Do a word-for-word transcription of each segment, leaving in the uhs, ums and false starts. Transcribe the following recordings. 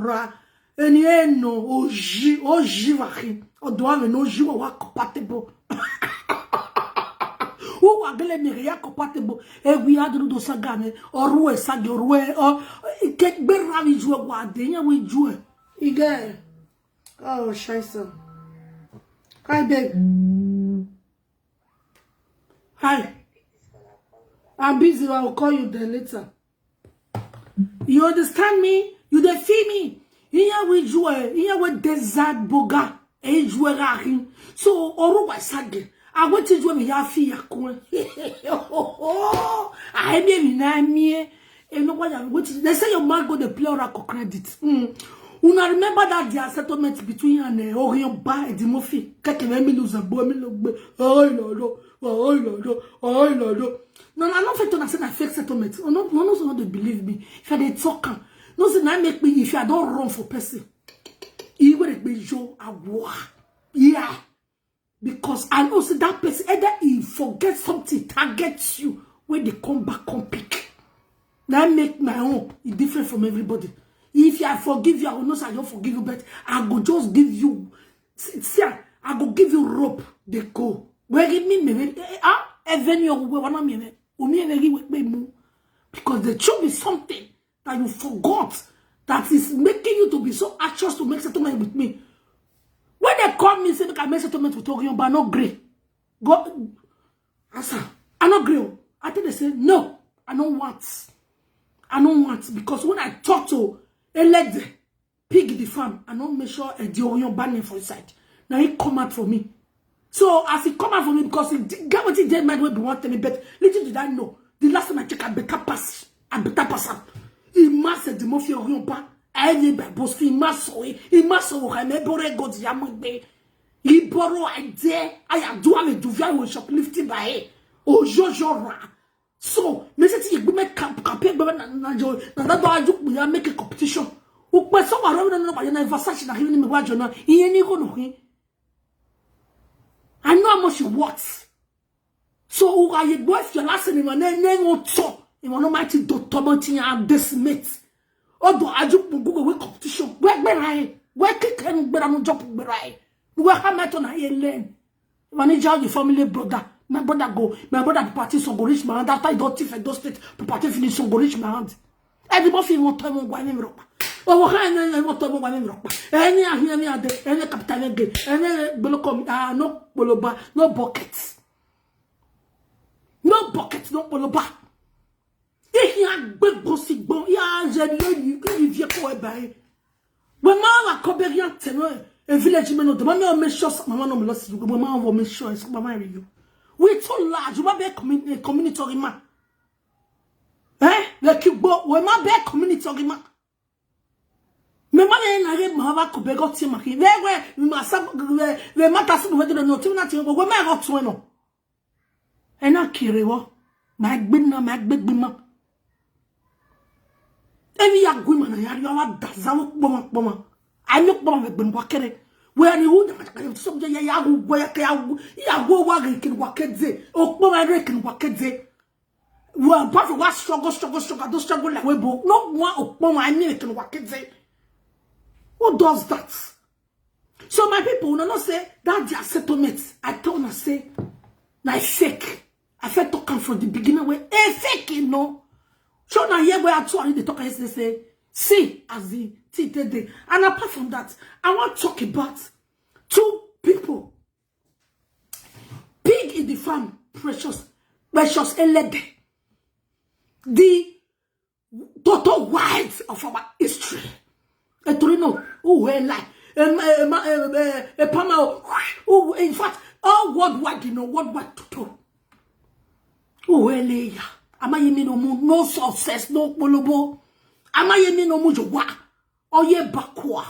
ra, eni eno, oyi, oyi vbe akhin. Ọdọ avbe ne oyi wa wa compatible. Uwa gele miẹn ghe ya compatible. Ewi a duru do saga mwẹ, ọ ruẹ saga, ọ ruẹ, ọ, ke gbe ra vbe ijuẹ wa de, iyan vbe ijuẹ. Igẹ, oh, Scheiße. Hi, babe. Hi. I'm busy, I will call you then later. You understand me? You dey feel me? Iyan vbe ijuẹ, iyan vbe desert boga, e ijuẹ gha khin. So, ọ ru wa saga. A wẹ te ijuẹ vbe ya fi ya kun. A emi emi na mie. E no wa ya wait. They say your man go dey play oracle credit. Mm. Una remember that their settlement between you and, eh, Orionba Eddie Murphy? Keke me mi lose a boy, me look back. Oh, Lord, oh, Lord, oh, Lord. No, no, I no fit to say na fake settlement. Oh, no, no, no, no, they believe me. If I dey talk am, no say na make me, if I don run for person, he will be yo, I wa. Yeah. Because I know say that person, either he forget something, target you, when they come back, come pick. Now I make my own, it different from everybody. If I forgive you, I will not say I don't forgive you, but I go just give you, see, see, I go give you rope, they go. Where give me, me, eh, eh, ah, even you, where one of me, me, umi, me, give me, because there should be something that you forgot that is making you to be so anxious to make settlement with me. When they call me, say, "Make I make settlement with Orionba," I no gree. God, answer. I no gree. I tell them, say, "No, I don't want. I don't want." Because when I talk to a lady, Pig the farm, I no make sure Eddie Orionba name for inside. Now he come out for me. So as he come out for me, because he di-, get wetin dey mind wey be wan tell me, but little did I know, the last time I check, I better pass, I better pass am. He must say the mafia Orionba. I live by boss, he must so, he must so, I may borrow go the yamugbe. He borrow idea, I do am a do very shoplifting by, oh, Jojo ra. So, me say ti egbe me camp, campaign gbe na, na jo, na that do aju ya make a competition. Ukpe so wa ro na, na wa na Versace na hini me wa jo na. Iye ni go no hin. I know how much you want. So, u ga ye gbo if your last name na, na won to. You want no mighty do to, but you are this mate. Odo aju gbugbe we competition. We gbe ra e. We kick and gbe ra no jump gbe ra e. We ha me to na ye learn. Manager your family brother. My brother go. My brother property so go reach my hand. After he don thief Edo State, property finish so go reach my hand. Eddie Murphy won to won gua ni mi rokpa. Oh, ha ni won to won gua ni mi rokpa. Any a here, any a there, any capital, any gate, any below come. Ah, no poloba, no bucket. No bucket, no poloba. Ihian gbegbo si gbon, ya je ni ni ni vie ko e ba e. We ma wa ko be yan te no e village me no de ma me o make sure sa mama no me lost you. We ma wo make sure sa mama ri you. We too large, we be community, community or ma. Eh? Like you go, we ma be community or ma. Me ma le na ge ma wa ko be go ti ma ki. We we ma sa we we ma ta si we de no ti na ti we we ma go tu no. Ena kere vbọ, ma gbe na, ma gbe gbe ima. Emwi ya gu ima na ya rhie, ọ wa da zẹ vbe ukpọmwa ukpọmwa. A miẹn ukpọmwa vbe egbe ne uwa kere. Wẹ ni ru, ya, ya gu wẹ, ya ke ya gu, ya gu owa ghe eke ne uwa ke dee. Ukpọmwa rre eke ne uwa ke dee. Wẹ apart from wa struggle, struggle, struggle, do struggle like we bo. No one ukpọmwa, a miẹn eke ne uwa ke dee. Who does that? So my people, una know say that their settlement, I tell una say, na fake. I first talk am from the beginning wey e fake, you know. So na here where I too, I dey talk yesterday say, see as the thing take dey. And apart from that, I wan talk about two people. Pig in the farm, Precious, Precious Elede. The total wild of our history. Etorino, who were like, em, em, em, em, em, Epama, who, in fact, all worldwide, you know, worldwide total. Who were like, am I mean no more, no success, no polobo. Am I mean no more, you wa? Oh, yeah, backward.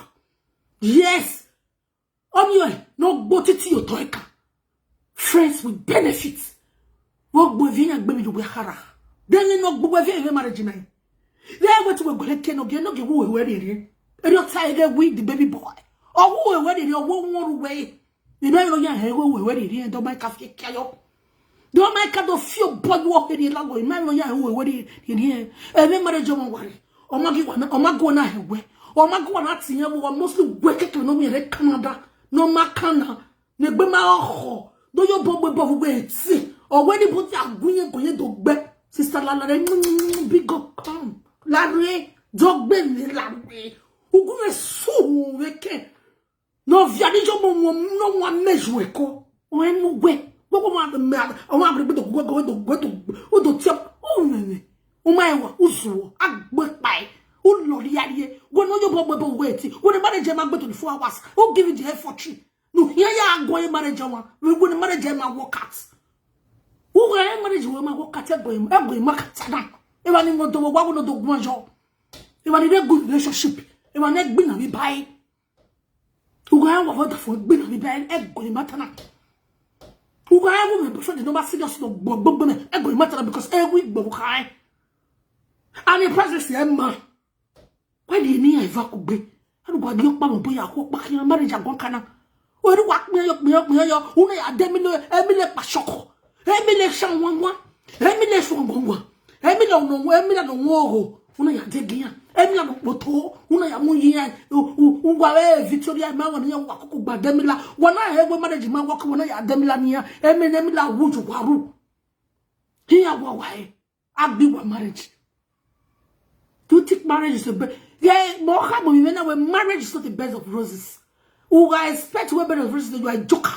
Yes. Ọni ọe ne ọ gbe otiti ye otọ ẹkan. Friends with benefits. Vbe ọ gbe eviẹn iran gbe emwi ye uwu akhara. Then ne ọ gbe uwu eviẹn vbe marriage na. Vbe wẹ te uwẹ gualọ eke ne ọ gie, ne ọ gie uwu uwẹ rhiẹnrhiẹn. Erriọ ọ ta ẹghẹ we the baby boy. Ọ wu uwẹ rhiẹnrhiẹn, ọ wu wọn ru uwẹ. Emwa ne ọ ya hẹ ẹghẹ uwẹ rhiẹnrhiẹn, dọ ma ka fi ekia yọ. Dọ ma ka do fi obọ ye uwẹ rhiẹnrhiẹn lọghọ, emwa ne ọ ya hẹ uwẹ rhiẹnrhiẹn. Ẹmwẹ marriage ọmwa wa rre. Ọ ma gie uwa na, ọ ma gu uwa na hẹ wẹ. Ọ ma gu wa na tie iran vbe uwa, mostly wẹ keke ne ọ miẹn rre Canada, ne ọ ma kan na, ne egbe ma khọ, do yo bo gbe bọ vbe uwẹ eti. Ọ wẹ ni bo dia gu iran gu iran do gbe. Sister Lalare, big up, come. Lare, do gbe ne Lare. Ugu mwẹ su vbe kẹ. Ne ọ via ni yo mo wọn, ne ọ wan mẹ ju ẹko. Ọ ẹ mu wẹ. Wẹ wẹ wan mẹ, ọ wan gbe do gbe do gbe do gbe do tie. Ọ nene. U ma ẹwa, u zuọ, a gbe kpa ẹ. U lọ rhie rhie. Wẹ ne ọ yo bo gbe bo wẹ eti. Wẹ ne marriage ma gbe twenty-four hours. U give it the effort. No, here ya go in marriage wan. Wẹ ne marriage ma work out. U ga marriage wẹ ma work out, ẹgọ, ẹgọ ma kata na. Evba ni mo do wa, wẹ ne ọ do guan yọ. Evba ni re good relationship. Evba ni gbinna vbe ba ẹ. U gha wa vbe ọdafẹn gbinna vbe ba ẹ, ẹgọ ma ta na. U gha wo mẹ boyfriend ne ọ ma serious, ne ọ gbọ gbogbo mẹ, ẹgọ ma ta na, because ẹ wi gbọ vbe kha ẹ. And the presence ẹ ma. Why do you need eva kugbe? Anu gua gi ọkpa mọ boya akhu ọkpa khian marriage aguan kana. Oru wa kpian yọ, kpian yọ, kpian yọ. Una ya de mi le, emi le kpasọkọ. Emi le shanwanwan. Emi le shanwanwan. Emi le ono, emi le no wo. Una ya de gian. Emi le no poto. Una ya mu yi ya. U, u, u wa we Victoria ma wa ni ya wa kuku gba de mi la. Wa na he we marriage ma wa ku wa na ya de mi la ni ya. Emi ne mi la wu ju wa ru. Hi ya wa wa he. Abi wa marriage. Do you think marriage is the best? Yeah, mo kha mo mi na we marriage is not the best of roses. U ga expect we bed of roses, you are a joker.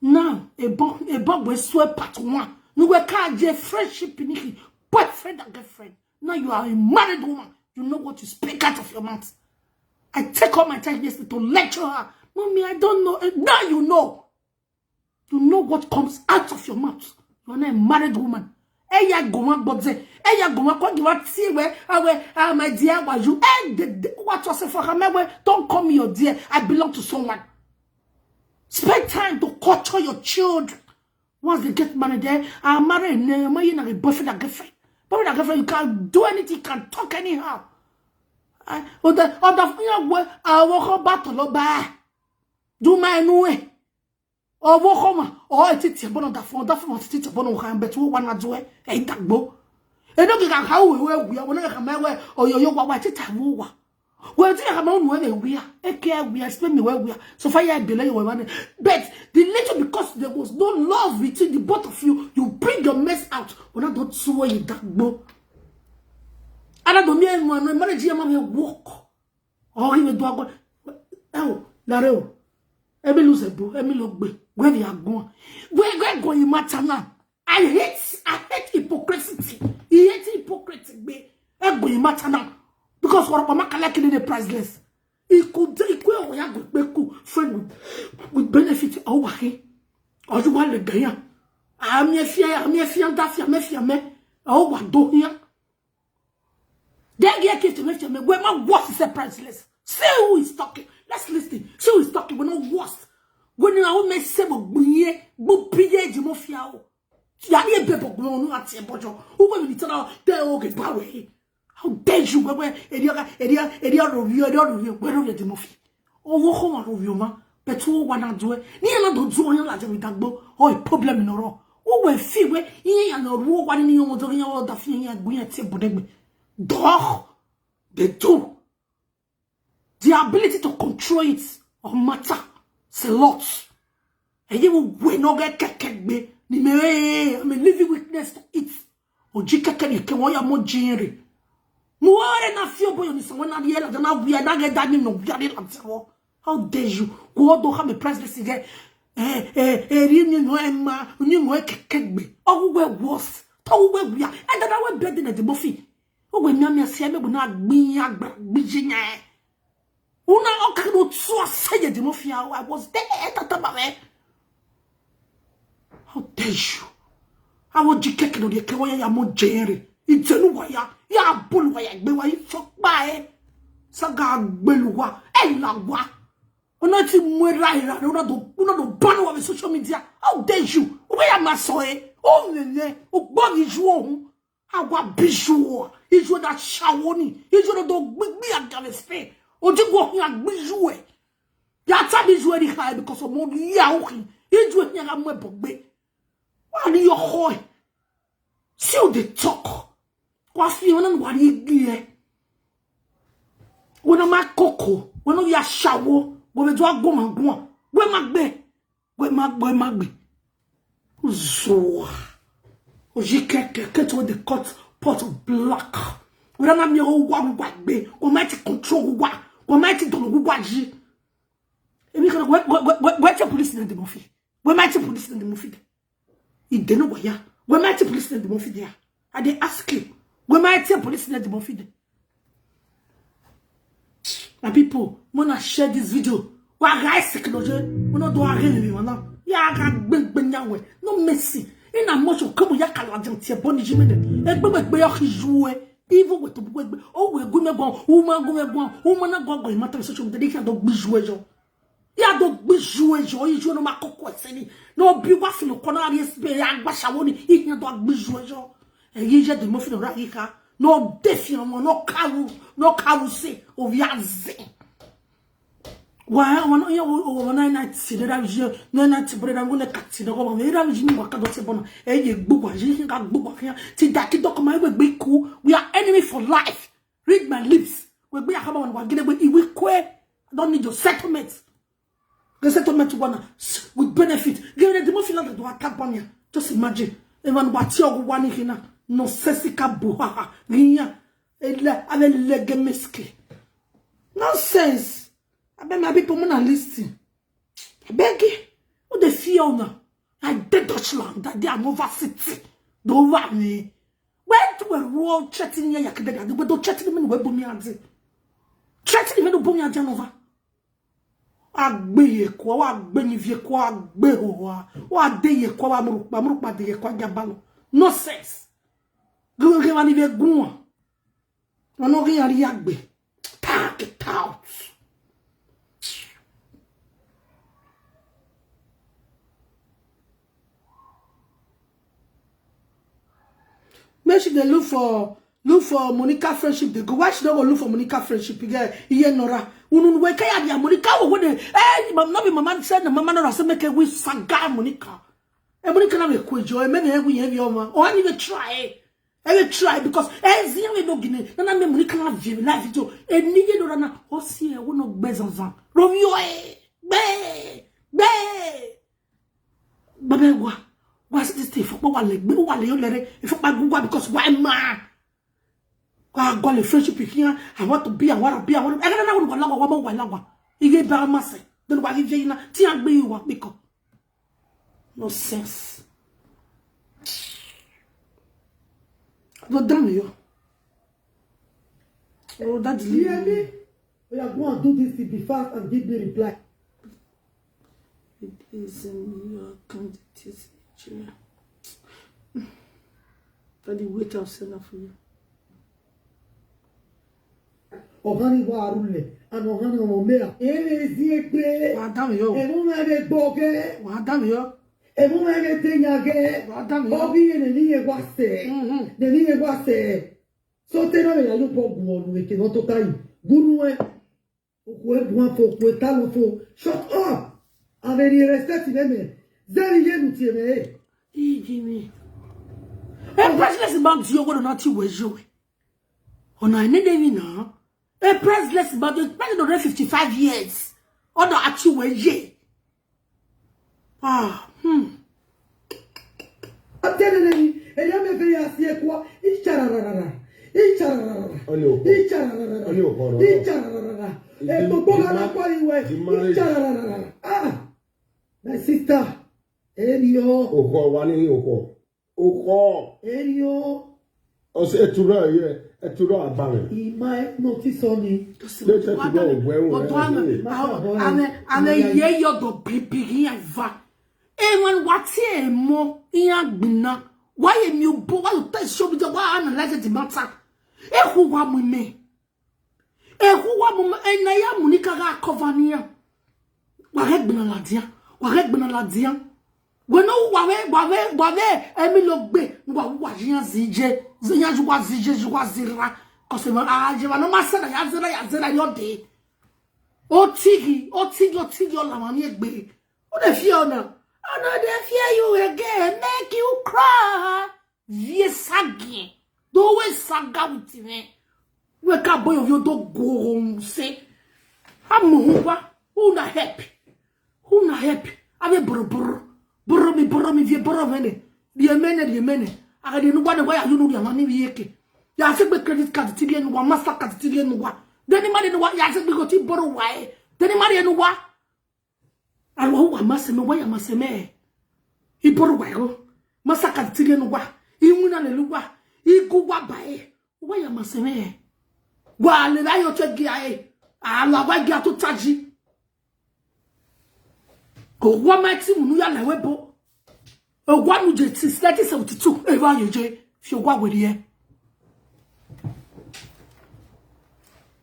Now, a bug, a bug we swear part one. You were called a friendship, Nikki, boyfriend and girlfriend. Now you are a married woman. You know what you speak out of your mouth. I take all my time yesterday to lecture her. Mommy, I don't know. Eh, now you know. You know what comes out of your mouth. You are not a married woman. Eya goma gbọdẹ. Eya goma kọ gi wa tie wẹ, awe, ah, my dear, wa you. Eh, the, the, what was it for her? Don't call me your dear. I belong to someone. Spend time to culture your children. Once they get married, eh, I marry ne, my you know, boyfriend and girlfriend. Boyfriend and girlfriend, you can do anything, you can talk anyhow. Eh, or the, or the, you know, what, uh, what about the love? Do my new way. Ọvbokhan ma, ọ i titi ẹbọ na ọdafẹn, ọdafẹn ma titi ẹbọ na ọvbokhan, but wo wa na duẹ, ẹ i dagbo. Eno ghi gha kha uwẹ wẹ wia, wẹ na gha ma wẹ, ọyọyọ wa, wa titi ẹvbo wa. Wẹ titi ẹvbo ma unu ẹvbo wia, eke wia, explain me where wia. So far, yeah, I believe you were. But the little, because there was no love between the both of you, you bring your mess out. Wẹ na do tu wẹ i dagbo. Ana do mi ẹ wan, marriage ya ma work. Ọ ghi vbe do agbọn. Ẹ o, Lare o. Emi lose ebo, emi lo gbe. Wẹ vbe agbọn. Wẹ, wẹ go in matter now. I hate, I hate hypocrisy. I hate hypocrisy gbe. Ẹ go in matter now. Because what my collect in the priceless. He could, he could, oh, ya go back to friend with, with benefit. Oh, why? Or you want the guy? I'm a fear, I'm a fear, that's a fear, me. Oh, what do here? They get gift to make me. Where my worst is priceless. See who is talking. Let's listen. See who is talking. We're not worst. When you are may say, but we, but P J mafia. Ya ni ebe bo gbọn unu ati ebojo. Who will be tell they all get back way? How dare you? Where, where, area, area, area review, area review. Where are the mafia? Ọvbokhan wa rhovbioma, but u wa na duẹ. Ne iran na do duẹ, iran ladian vbe dagbo, ọ problem nọ rrọọ. U wẹ fi wẹ, iran ya ne ọ ru owa ni iran wọn dọghe iran ọdafian iran gbe iran tie bọdẹgbe. Dog, they do. The ability to control it or matter, it's a lot. Ẹ ye vbe wẹ ne ọ ghẹ kẹkẹ gbe, ne imẹ re, I'm a living witness to it. Oji kẹkẹ ni ke wọn ya mọ ji rre. Mu wẹ na fi obọ yo ni sẹ wẹ na rhie ladian na wia na ghẹ da ni nọ wia rre ladian vbọ. How dare you? Wo do khama priceless ghẹ. Eh, eh, eh, ri ni nọ ẹ ma, ni nọ ẹ kẹkẹ gbe. Ọ wu wẹ worse. Tọ wu wẹ wia. Ẹ dada wẹ bed na de mofi. Ọ wẹ miamia si ẹmẹ bu na gbin agba gbin ji yan. Una ọ ka no tu aseye de mofi. I was there, ẹ tata ba wẹ. How dare you? Àwọn jí kẹ̀kẹ́ lórí ẹ̀kẹ́ wọ́n yá ya mọ́ jẹ ẹ rẹ̀. Ìjẹnu wáyà, yà á bọ̀lù wáyà gbé wáyé fọ́pá ẹ. Sága gbẹlú wa, ẹ là wá. Ọ̀nà tí mo ra ìrà rẹ̀, ọ̀nà tó, ọ̀nà tó bá ní wà mí social media. How dare you? Ó bẹ́ yà máa sọ ẹ. Ó nìyẹn, ó gbọ́ mi ju òun. Àwa bí ju ọ, ìjọ náà ṣàwọ́ ni, ìjọ náà tó gbígbí àgàlẹ̀ Spain. Òdìgbò ọ̀hún àgbíjú ẹ̀. Yàtá mi ju ẹni ha ẹ because ọmọ yà ó hìn. Ìjọ ẹ̀hìn ara mú ẹ̀bọ̀ gbé. Wà ní ọkọ ẹ̀. See how they talk. Wà á fi hàn náà wà ní igi ẹ̀. Wẹ ne ọ ma koko, wẹ ne ọ ya shawo, wẹ vbe do a guọmwa guan, wẹ ma gbe, wẹ ma gbe, wẹ ma gbe. Uzoa. Oyi kẹkẹ, kẹtẹ wẹ the cut pot of black. Wẹ na miẹn owa, owa gbe, wẹ ma ti control owa, wẹ ma ti dọlọ owa yi. Emwi kherhe, wẹ, wẹ, wẹ, wẹ, wẹ tie police nẹ dẹ Murphy. Wẹ ma tie police nẹ dẹ Murphy dẹ. Ide ne wa ya. Wẹ ma tie police nẹ dẹ Murphy dẹ ya. I dey ask you. Wẹ ma tie police nẹ dẹ Murphy dẹ. My people, wanna share this video. Wa gha ẹsẹ kilo ye. Wanna do a ghe ni wana. Ya gha gbengbe nya wẹ. No mercy. Ina mọsọ kọmọ ya kala jẹun tie bọ ni ji mene. Egbe wẹ gbe ya khi ju ẹ. Even wẹ to bu wẹ gbe. O wẹ gu mẹ guan. U ma gu mẹ guan. U ma na guan guan. Imata social media. They can do gbi ju ẹ yọ. Ya do gbi ju ẹ yọ, iju ne ọ ma koko ẹse ni. Ne ọ bi wa filo kọ na rhie spe, ya gba shawo ni, ihian do gbi ju ẹ yọ. Ẹ ghi ye dẹ Murphy nọ ra ghi kha. Ne ọ de fi ọmọ, ne ọ karu, ne ọ karu se, ovbi azẹ. Wa, wa na, ya, wa, wa na, na ti, ne ra je, ne na ti, bre, na, ne ka ti, ne wa, ne ra je ni wa ka do se bona. Ẹ ye gbu wa, ye ka gbu wa khian. Ti da ki document wẹ gbe ku. We are enemy for life. Read my lips. Wẹ gbe ya khama wa gele wẹ iwe kue. I don't need your settlement. The settlement you wanna s-, with benefit. Give the demon feeling that do attack banya. Just imagine. Even what you want to hear. Nonsensical buhaha. Rinya. Ele, ave legemeski. Nonsense. I beg my people, wanna listen. I beg you. What they fear now? I did Dutchland. I did another city. Do over me. Where do we roll threatening ya kede? Do we do threatening me? We bomi adi. Threatening me do bomi adi another. Agbe ye kwa, wa gbe ni vie kwa, agbe ho wa. Wa de ye kwa, wa murukpa, murukpa de ye kwa, jabalo. Nonsense. Gege wa ni ve gun. Ọna ọ ghi ya rhie agbe. Tag it out. Make she dey look for, look for Monica friendship dey go. Why she no go look for Monica friendship? Iye, iye nọra. Unu we ka ya dia Monica wo wo de. Eh, mam-, no be mama say na mama nọra say make we saga Monica. Eh, Monica na we kwejo, eh, me ne we ye vi oma. O ani we try. Ẹ vbe try because ẹ ziẹn vbe do gine. Nana mẹ mu ni kana vie live video. Eni ye do rana. Ọ si ẹ wo no gbe zanzan. Rovio ẹ. Gbe. Gbe. Baba wa. Wa si this thing fọkpa wa lẹ. Gbe wa lẹ yo lẹre. Ifọkpa gu wa because wa ma. Wa gọle friendship here. I want to be, I want to be, I want to. Ẹ gana na wa la wa, wa ma wa la wa. Iye ba ma se. Then wa give you na. Ti agbe wa pick up. Nonsense. Well done, you. Oh, that delete. Hear me? We are going to do this thing. Be fast and give me reply. It is in your candidate. Daddy, wait, I'll send that for you. Ọghan ni wa rulẹ, and ọghan ni ọmọ mẹ a. Ẹ vbe ziẹn egbe. Wa dan mwẹ yọ. Ẹmwẹ mwẹ vbe gbọghẹ. Wa dan mwẹ yọ. Ẹmwẹ mwẹ vbe de yan ghẹ. Wa dan mwẹ yọ. Ọ ghi rẹn ne eni ye wa sẹ. Mhm. Ne eni ye wa sẹ. So te na vbe ya ye obọ guan ne eke ne ọ tota yi. Gu nuẹn. Okhuo buan fo, okhuo talo fo. Shut up. Avbe rhie respect vbe mẹ. Zẹ vbe iye ne u tie mwẹ re. Iji mi. E president ma di owẹ ne ọ na tie uwẹ ye uwẹ. Ọna nene emwi na. A president, but the president already fifty-five years. Ọ na a tie uwẹ ye. Ah, hmm. Atenene ni, eya me fe ya si ekua, ichararara, ichararara, Ọni okhuo. Ichararara, Ọni okhuo, ọni okhuo. Ichararara. The, egbogbo the gha ma-, na kpọri wẹ, the marriage. Ichararara. Ah, my sister, erio. Okhuo, wa ni okhuo. Okhuo. Erio. Ọ sẹ ẹturọ ye, ẹturọ agbavẹ. Ima notice ọni. Leta ẹturọ wẹ wẹ. Ọdọ amẹ, amẹ, amẹ ye yọdọ bibi iran eva. Emwa wa tie emọ iran gbinna. Wa ye mi obo, wa yo te show video, wa analyze the matter. Ekhu wa mu ime. Ekhu wa mu ime, ena ya mu ni ka gha cover nian. Wa ghẹ gbinna ladian, wa ghẹ gbinna ladian. Wẹ ne wa vbe, wa vbe, wa vbe, emi lo gbe, wa, wa yian zije, yian ju wa zije, ju wa zira. Cause a je wa no ma sẹ na, ya zira, ya zira, yo de. Otighi, otighi, otighi, ọ la ma ni egbe. O de fear na. I no dey fear you again, make you cry. Vie sagiẹn. Do we saga with me. Wẹ ka bọ yọ ovbi odo guo se. A mu uhunmwu wa, who na help? Who na help? Avbe boroboro, boro mi, boro mi, viẹ boro mwẹ nẹ. Rhie mẹ nẹ, rhie mẹ nẹ. A gha rhie ne uwa nẹ, wa ya ye unu rhie emwa ni vbe iyeke. Ya sẹ egbe credit card te rhie ne uwa, Mastercard te rhie ne uwa. De ne ima rhie ne uwa, ya sẹ egbe igho te boro uwa ẹre. De ne ima rhie ne uwa. Aro uwa ma sẹ mẹ, uwa ya ma sẹ mẹ. I boro uwa igho. Mastercard te rhie ne uwa. I winna lele uwa. I gu uwa ba ẹre. Uwa ya ma sẹ mẹ. Wa lele ayo te gia ẹre. A la uwa gia tota yi. Owa ma ti mu ne u ya la ẹvbo ebo. Owa ne u je since nineteen seventy-two, evba ye je fi owa werriẹ.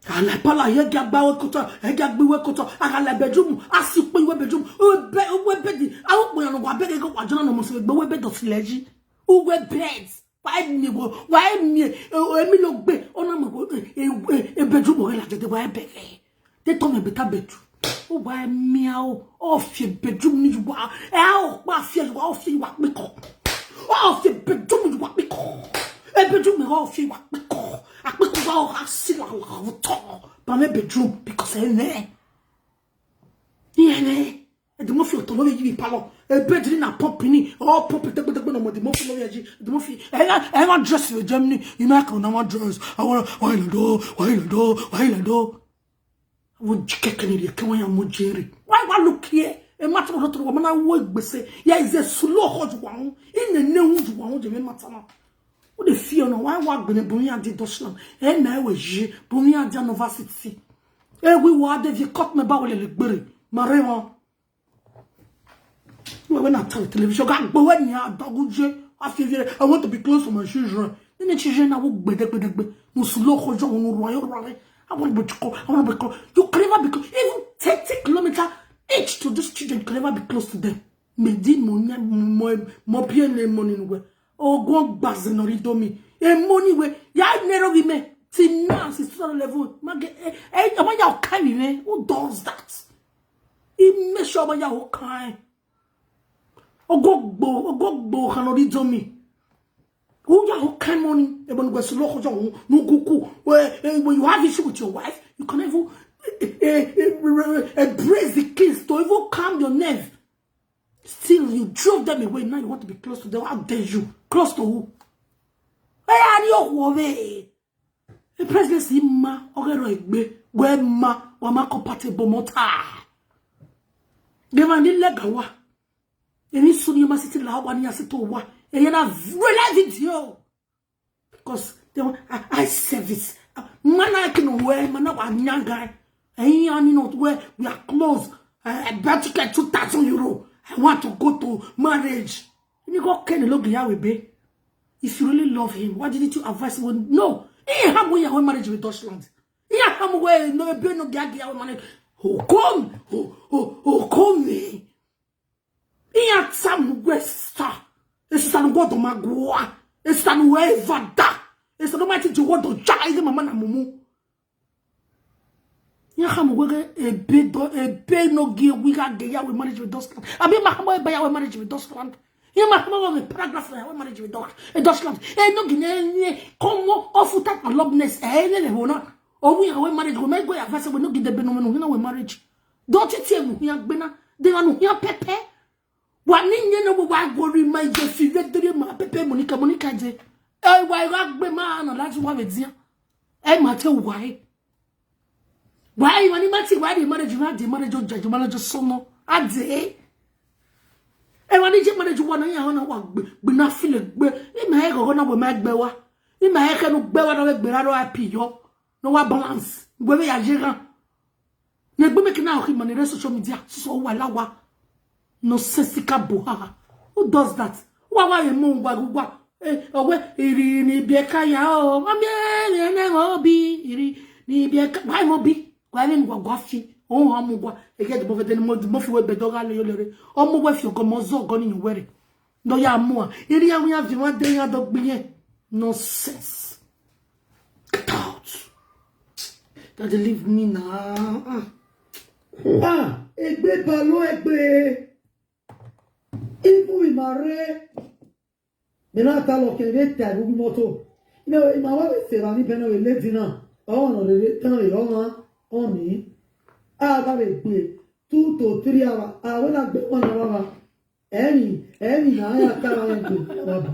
A la pala ye, gia gba wẹ kotọ, ẹ gia gbe wẹ kotọ, a gha la bedroom, a si ukpo ye uwẹ bedroom, uwẹ bed, a ukpo yan ne wa bẹghe ghe wa jọ na nọ mọ sẹ egbe uwẹ bed ọsilẹ yi. Uwẹ bed. Wa i miẹn wo, wa i miẹn, e, emilogbe, ọ na mu e, e, e bedroom ọghe ladian dẹ, wa i bẹghe. Te tọ mwẹ better bedroom. Uwa i miẹn o, ọ fi bedroom ni ye uwa, ẹ, ọkpa fi ye uwa, ọ fi ye uwa kpikọ. Ọ fi bedroom ye uwa kpikọ. E bedroom ọ fi ye uwa kpikọ. Akpikọ uwa ọ gha si la la vbe otọ. Ba mwẹ bedroom because ẹ nẹ. Iran nẹ. Eddie Murphy otọ vbe yi vbe palọ. Ebe diri na pump ni. Ọ pump degbe degbe nọ mu Eddie Murphy vbe yi. Eddie Murphy, ẹ gha, ẹ gha dress vbe Germany. You know, I can, I want dress. I want, why you do? Why you do? Why you do? Wo ji kẹkẹ ni rhie ke wa ya mu je rre. Why wa look here? E ma tọrọ tọrọ wa ma na wo egbese. Ya ize sulo okhọ ju wa hu. I nene hu ju wa hu je vbe ma ta na. Wo de fi ọna, wa wa gbene bu iran di Dutchland. Ẹ na ẹ wẹ ye, bu iran di university. E wi wa de vi cut me ba wẹ lele gbere. Ma rre wọn. Wẹ wẹ na ta television, ga gbe wẹ ni a dọghe je. A fi viẹ, I want to be close to my children. Nene children na wo gbede gbede gbe. Musulo okhọ jọ unu ruare ruare. I want to be close. I want to be close. You can never be close. Even thirty kilometer each to these children, you can never be close to them. Mẹ di mo yan, mo, mo bi ene money ne uwẹ. Ogun gbaze nọ rre do mi. E money wẹ ya nẹ rre ovbi mẹ. Till now, since two thousand eleven. Ma ge, eh, eh, ọ ma ya okan emwi mwẹ. Who does that? I make sure ọ ma ya okan. Ogun gbo, ogun gbo khan nọ rre do mi. Who ya okan money? Ebo ne uwẹ sulo okhọ jọ unu, ne u gu ku. When, eh, when you have issue with your wife, you can even, eh, eh, eh, eh, embrace the kids to even calm your nerve. Still, you drove them away. Now you want to be close to them. How dare you? Close to who? Ẹ ya ni okhuo vbe. E presidency ma, ọ ghe rọ egbe. Wẹ ma, wa ma compatible mọ ta. Ghe ma ni lẹga wa. Emwi sunu ma si ti la wa ni ya si to wa. Ẹ ya na rela video. Because they want, I, I service. Ah, man, I can wear, man, I want young guy. And you know where we are close. I, I bet you get two thousand euro. I want to go to marriage. You go can look here with be. If you really love him, why didn't you advise him? No. He have we marriage with Dutchland. He have we no be no gag here marriage. Who come? Who, who, who come me? Iran ta mu wẹ sista. Esista ne uwọdọ ma gua. Esista ne uwẹ eva da. Esista ne ọ ma ti je uwọdọ ja, ighe mama na mumu. Iran khama wẹ ghe ebe do, ebe ne ọ gie wẹ I gha ge ya wẹ marriage with Dutchland. Abi ma khama wẹ ba ya wẹ marriage with Dutchland. Iran ma khama wẹ paragraph na ya wẹ marriage with Dutch-, eh, Dutchland. Eh, no gi ne, eh, come on, off that alumnus. Eh, ne le hona. Ọ wẹ ya wẹ marriage, wẹ ma go ya verse, wẹ no gi debe no, wẹ no hina wẹ marriage. Dọ titi emu hian gbe na, de wa nu hian pẹpẹ. Wa ni yẹn ne wa gori ma je fi vbe dere ma pẹpẹ Monica, Monica je. E wa gha gbe ma na la ju wa vbe dia. E ma te wa e. Wa e wa ni ma ti wa di marriage, wa di marriage, o jaji marriage so no. A de. E wa ni je marriage wa na ya na wa gbe, gbe na feel gbe. I ma e gogo na we ma gbe wa. I ma e kenu gbe wa na we gbe ra ro api yo. No wa balance. Gbe we ya je ghan. Ne egbe mẹ ke na ọ khin ma ni rre social media, so wa la wa. Nonsensical bohaha. Who does that? Wa wa ye mu wa wa. Eh, ọwẹ, iri ni biẹ ka ya o. Ma mi ene mo bi, iri ni biẹ ka. Wa mo bi. Wa ni wa gua fi. O ha mu wa. E ge de mo fe de ni mo, mo fi we be do gha le yo lere. O mo we fi ogo mo zo ogo ni yu were. Do ya mu a. Iri ya wi ya vi wa de ya do gbiye. Nonsense. Get out. Daddy, leave me now. Ah. Ah, egbe balo egbe. Even with my re, me na ta lo ke re ta gu moto. You know, in my way, say, "Rani beno we lady na." Ọmwa ne ọ rere tan vbe ọmwa ọnii. A gha vbe gbe two to three hour, a wẹ na gbe one hour. Emwi, emwi na ya ta vbe do, baba.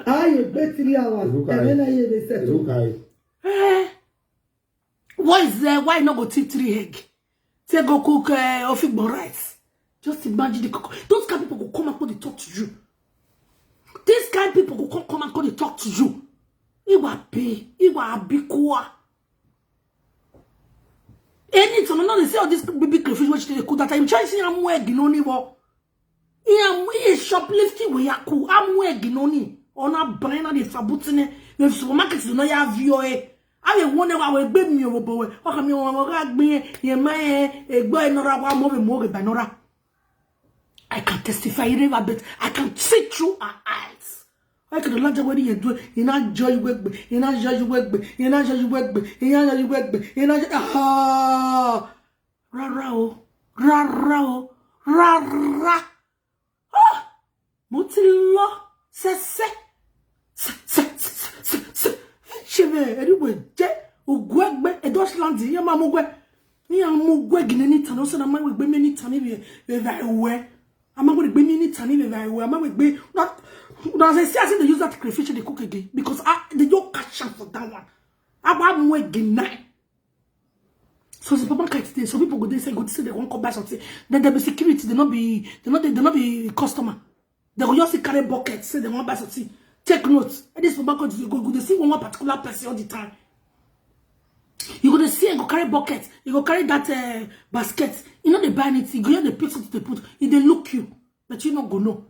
A ye gbe three hours, Eruka ẹmwẹ na ye vbe settle. Eruka. Eh, what is there? Why not go take three egg? Take go cook uh, ofigbo rice. Just imagine the cook. Those kind of people go come and come dey talk to you. These kind of people go come, come and come dey talk to you. Iwa be, iwa abikua. Anything, no, they say all this big, big crayfish which they cook that time. Try see how egg, you know, ni wo. Iran mu, iran shoplift wẹ ya ku, a mu egg nọ ni, ọ na ban na de fa buti nẹ, vbe supermarket do na ya viọ ẹre. A vbe wọ nẹ wa wẹ egbe miẹn vbe obọ wẹ, ọ ka miẹn ọmwa gha gbe irẹn, irẹn ma rẹn, egbe ẹre nọ ra wa mu vbe mu oghe ba nọ ra. I can testify, ireva bet, I can see through her eyes. Ọ ke do ladian wẹ ne irẹn due, irẹn na judge wẹ egbe, irẹn na judge wẹ egbe, irẹn na judge wẹ egbe, irẹn na judge wẹ egbe, irẹn na judge, ah! Rárá o, rárá o, rárá. Ah! Mo ti lọ sẹsẹ. Sẹ, sẹ, sẹ, sẹ, sẹ, sẹ. Ṣe vbe ẹrivbo je uguẹgbe e Dutchland, iran ma mu uguẹ. Iran mu uguẹ gine ni tan, ọ sẹ na ma wẹ egbe miẹn ni tan ni vbe, vbe evbare ruẹ. A ma wẹ egbe miẹn ni tan ni vbe evbare ruẹ. A ma wẹ egbe, una, una say, see, I say they use that crayfish they cook again because I, they just catch am for that one. A wa mu egbe na. So the supermarket dey, some people go dey say, go say they wan come buy something. Then they be security, they no be, they no, they, they no be customer. They go just carry bucket, say they wan buy something. Take note. At this supermarket, you go, go dey see one, one particular person all the time. You go dey see, go carry bucket, you go carry that uh, basket. You know they buy anything, you go hear the pick something they put, e dey look you. But you no go know.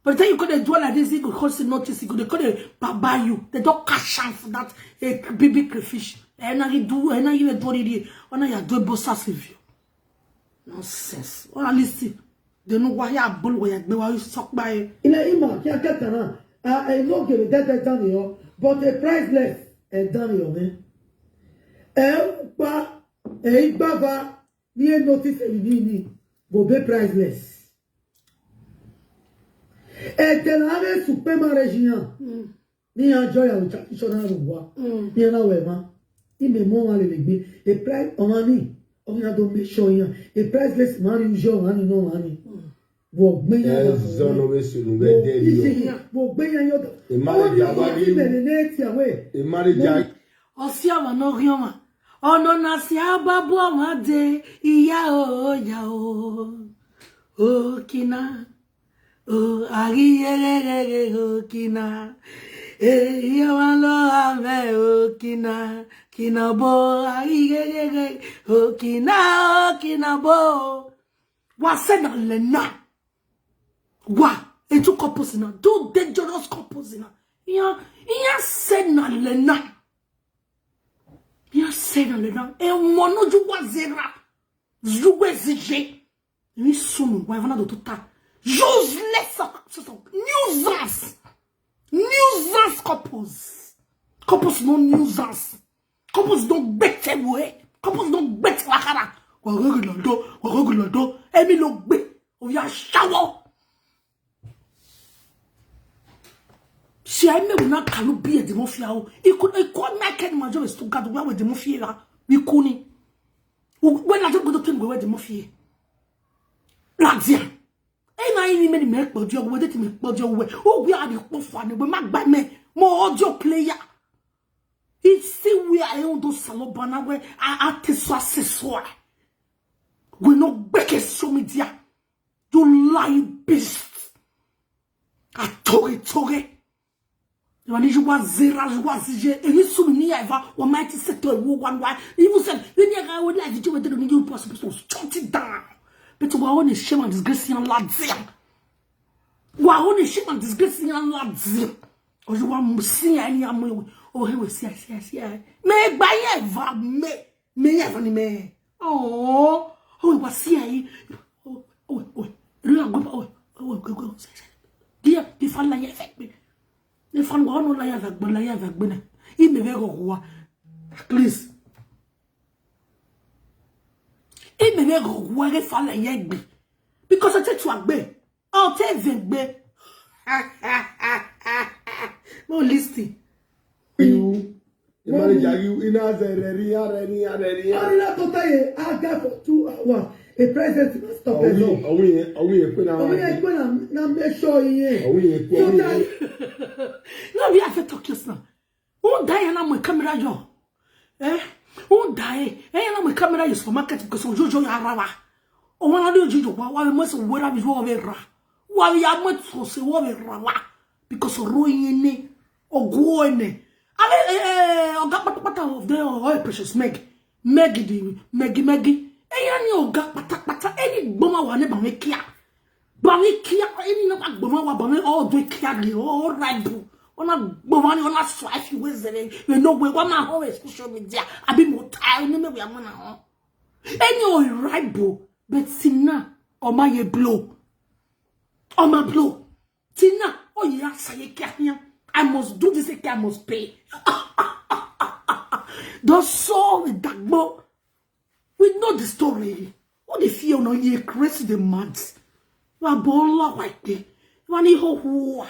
But then you could do like this, you go cause notice, you could call it baba you. They don't catch am for that eh, big, big crayfish. And now you do, and now you do it. And now you do boss as if you. Nonsense. Well, at least they know why you bull where you are so by. Ilẹ̀ ìmọ̀ kí akẹ́kọ̀ọ́ náà, a ẹ̀ ló gèrè dẹ́dẹ́ dánìyàn, but a priceless ẹ̀ dánìyàn mẹ́. Ẹ ń pa, ẹ ń gbàgbà, ní ẹ notice èyí ní ní, bò bẹ́ priceless. Ẹdẹ na vbe super marriage yan. Mm. Ni yan joy and traditional ro wa. Mm. Ni yan na wẹ ma. I me mo wa lele gbe. A price ọmọ ni. Ọmọ ya do make sure yan. A priceless man you show man no man. Mm. Wo gbe yan. Ẹ zọ nọ vbe sunu vbe dẹ yo. Wo gbe yan yo. A marriage a wa ni. Ti awe. A marriage a. Ọsiọmọ ne ọ ghiọmọ, ọnọ na si ababọ ọmwa de, iya o, ya o, okina, o, a ghi yeghegheghe okina, e, iye ọmwa lọ amẹ okina, kina obo, a ghi yeghegheghe okina, okina obo. Wa sẹ na lẹ na. Wa, e two couples na, two dangerous couples na. Iran, iran sẹ na lẹ na. Iran sẹ na lẹ na. Ẹmwẹ ne uwa zẹ ra, uwa zẹ ye. Emwi sunu wa, even though tota. Useless, nuisance. Nuisance couples. Couples no nuisance. Couples don't gbete we. Couples don't gbete wakara. Wa gogo lodo, wa gogo lodo. Emwi lo gbe. Oya shawo. Ṣe ẹ mẹ wẹ na kalu bi ẹdẹ mọ fia o. Ikú, ikú ọmọ ẹkẹ ni ma jọ vbe Stuttgart wẹ wẹ ẹdẹ mọ fia ra. Ikú ni. Wẹ na jọ gbọdọ tẹnu wẹ wẹ ẹdẹ mọ fia. Ladian. Ẹ na yin mẹ ni mẹ kpọdiọ wẹ, de ti mẹ kpọdiọ wẹ. O wẹ a ri kpọfua ni wẹ ma gba mẹ. Mo audio player. Isi wẹ a ẹ do saloba na wẹ a, a te so a se so a. Wẹ no gbeke social media. You lying beast. A toghe toghe. Emwa ni uwa zẹ ra, uwa zẹ ye, emwi sunu ni ya eva, wa ma ti settle ẹre, wa wa. Even said, when you go live video, whether you possible to shut it down. But wa only shame and disgrace yan ladian. Wa only shame and disgrace yan ladian. Or you want see any amwe. Oh, he will see, see, see. Me gba ye eva me. Me ya fani me. Oh, oh, wa si ai. Oh, oh, oh. Ri agbe, oh, oh, oh, oh. Dia, di fa la ye fe pe. Di fa wa no la ye fe gbe, la ye fe gbe na. I me ve go wa. At least. I me ve go wa ge fa la ye gbe. Because I take to agbe. I'll take the gbe. No listen. You Imani jagi ina zẹ rẹ ria rẹ ria rẹ ria. Ọni na tota ye, I got for two hours. A president must stop us. Ọwọ yẹn, ọwọ yẹn kpe na. Ọwọ yẹn kpe na, na make sure iye. Ọwọ yẹn kpe. So that, no, we have to talk just now. Who die na mu camera yo? Eh? Who die? Eh, na mu camera yo supermarket because ojojo ya ra wa. O wa na de ojojo wa, wa mu se wera bi wo ve ra. Wa ya mu se wo ve ra wa. Because ro yin ni, oguo ni. Ale, eh, eh, ọga patapata of the, oh, Precious Meg. Meg di, Meg, Meg. Eya ni ọga patapata, eni gbọma wa ne ba mwẹ kia. Ba mwẹ kia, eni na ba gbọma wa, ba mwẹ ọ do kia ni, ọ, ọ rival. Ọ na gbọma ni, ọ na sua fi wẹ zẹvbe, vbe no wẹ, wa ma họn vbe social media, abi mo ta, eni mẹ wẹ a ma na họn. Eni ọ rival, but Tina, ọ ma ye blow. Ọ ma blow. Tina, ọ ye a sa ye kia khian. I must do this, I must pay. Those so dagbo. We know the story. What they fear no ye crazy the mad. Wa bo la wa ikpe. Wa ni ho hu.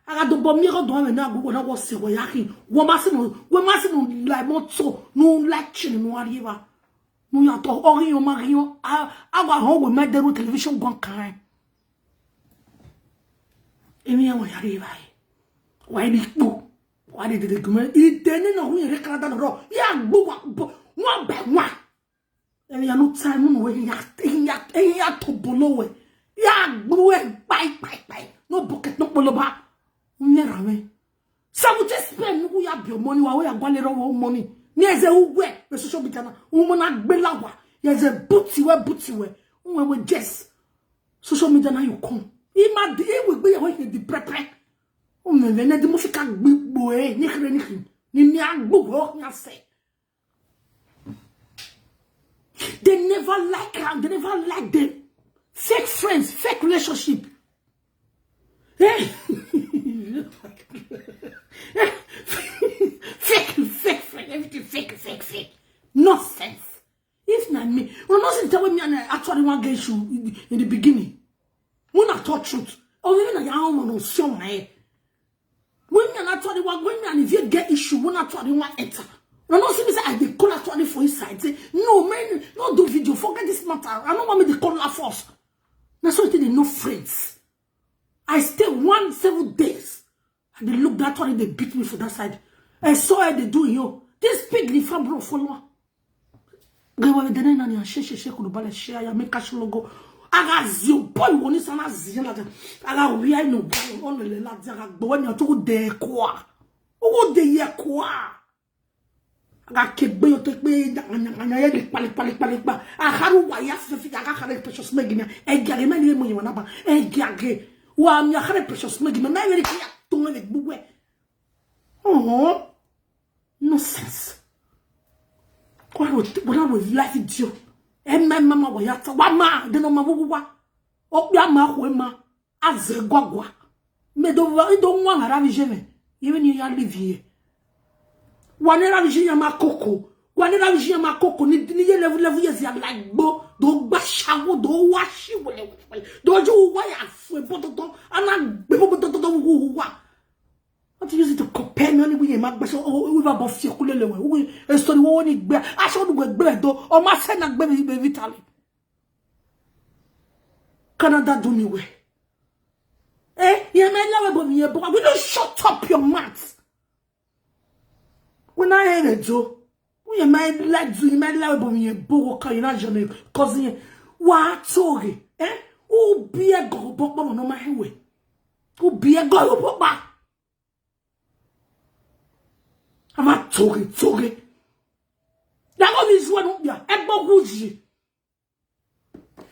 Aga do bo mi go do ave na gu na wo se wa ya khi. Wo ma se no, wo ma se no like moto, no like chin no ari va. No ya to o ghi o ma ghi o. A, a wa ho we ma de ru television gon kan. Emi ya wa ya ri va. Wa ni kpo. Wa de de de gume. I de ni no hu ye re Canada no ro. Ya gbo wa bo. Wa ba wa. Ẹmwẹ ya no time unu wẹ, ya, ya, ya tobọ ne wẹ. Ya gbe uwẹ kpai, kpai, kpai. No bucket, no kpoloba. Unyẹn ra mwẹ. Seventy spend nugu ya biẹ ọmọ ni, wa wẹ ya gualọ erha ọmọ ni. Ni ẹzẹ uwẹ vbe social media na. Uwẹ na gbe la wa. Ya ẹzẹ buti wẹ, buti wẹ. Uwẹ wẹ, yes. Social media na you come. I ma di, i wẹ gbe ya wẹ di prẹprẹ. Uwẹ vẹ ne di mo fi ka gbe gbo e, ni khere ni khin. Ni mi a gbo wẹ ọ khian sẹ. They never like am. They never like them. Fake friends, fake relationship. Eh? Fake, fake friend, everything fake, fake, fake. Nonsense. If na me, una no see the time when me and I actually wan get issue in the, in the beginning. When I talk truth, or even I am on show my head. When me and actually wan, when me and Ivie get issue, when actually wan enter. Una no see me say I dey call actually for inside. Say, "No, man, no do video. Forget this matter. I no want me dey call her first." Na so they no friends. I stay one seven days. I dey look that one, they beat me for that side. I saw how they do you. This pig, the farm bro, follow. Gẹwẹ vbe dẹnẹ na ni a share, share, share, kunu balẹ share, ya make cash logo. A gha zi obọ iwo ni sa na zi ladian. A gha wia inu obọ, ọ lele ladian, a gha gbe wẹ ni ọ tugu de kua. Uwu de ye kua. A gha ke gbe yo te kpe, nya, nya, nya, nya, ye kpali, kpali, kpali, kpa. A kha ru wa ya fi, fi, a gha kha re Precious Meg ni. Ẹ gia ghe mẹ ni mo ye wa na ba. Ẹ gia ghe. Wa mi a kha re Precious Meg ni. Mẹ, mẹ vbe ni ke ya to mẹ vbe gbe uwẹ. Ọhọn. Nonsense. What a, what a life video. Ẹ ma, ẹ ma, ma wa ya ta. Wa ma, de no ma wu wu wa. Okpia ma khu ẹ ma. A zẹ guagua. Mẹ do wa, I do wan gha ra vbe iye mwẹ. Ye vbe ni ya live here. Wa ne ra vbe iye ya ma koko. Wa ne ra vbe iye ya ma koko. Ni, ni ye level, level ye zia la igbo. Do gba shawo, do wa shi wele, wele, wele. Do ju wa ya fu ebo dodo. A na gbe ebo dodo, wu, wu, wa. What you use it to compare me? Only we ma gbe so, o, o, we va bo fi eku lele we. We, e story wo ni gbe. A so du we gbe do. O ma se na gbe mi, mi Vitaly. Canada do me well. Eh, ye ma la we bo mi ye bo. Will you shut up your mouth? When I hear it, Joe, ye ma la do, ye ma la we bo mi ye bo, wo ka, you know, Johnny, cousin, wa to ge, eh? U bi e go bo, bo, no ma he we. U bi e go bo, ba. A ma to ghe, to ghe. Ya go mi zuẹ ne okpia, ẹgbẹe uwu yi.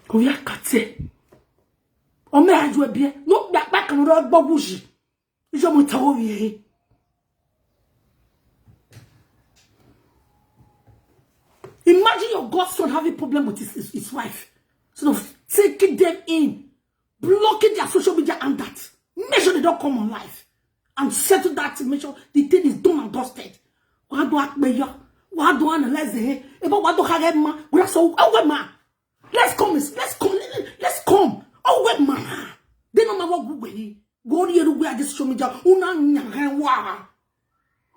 Ovbi akatiẹ. Ọ mẹ a ju ẹbiẹ, ne okpia kpa kan rọ ẹgbẹe uwu yi. Iye ọmọ ta ovbi ẹre. Imagine your godson having problem with his, his, his wife. So of taking them in. Blocking their social media and that. Make sure they don't come on live and settle that thing. Make sure the thing is done and dusted. Wa do akpe yo. Wa do analyze it. Ebo wa do khare ma. We are so, oh, we ma. Let's come. Let's come. Let's come. Oh, we ma. They no ma wa gu we. Go here, we are this social media. Una nya wa.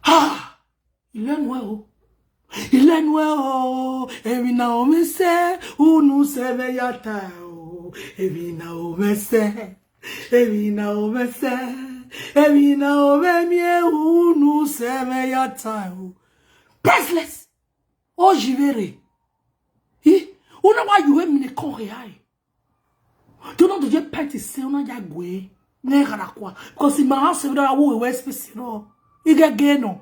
Ha! Ilẹnu ẹre o. Ilẹnu ẹre o. Emwi ne ọ mwẹ sẹ, unu sẹ mwẹ ya ta o. Emwi ne ọ mwẹ sẹ. Emwi ne ọ mwẹ sẹ. Emwi ne ọ mwẹ miẹn, unu sẹ mwẹ ya ta o. Priceless. O yi vberre. Ih, una wa yu emwi ne kọn hia re. Do not do je pet se una ya gue. Ne ghara kua. Because in my house, we don't have a space, no. You get gay, no.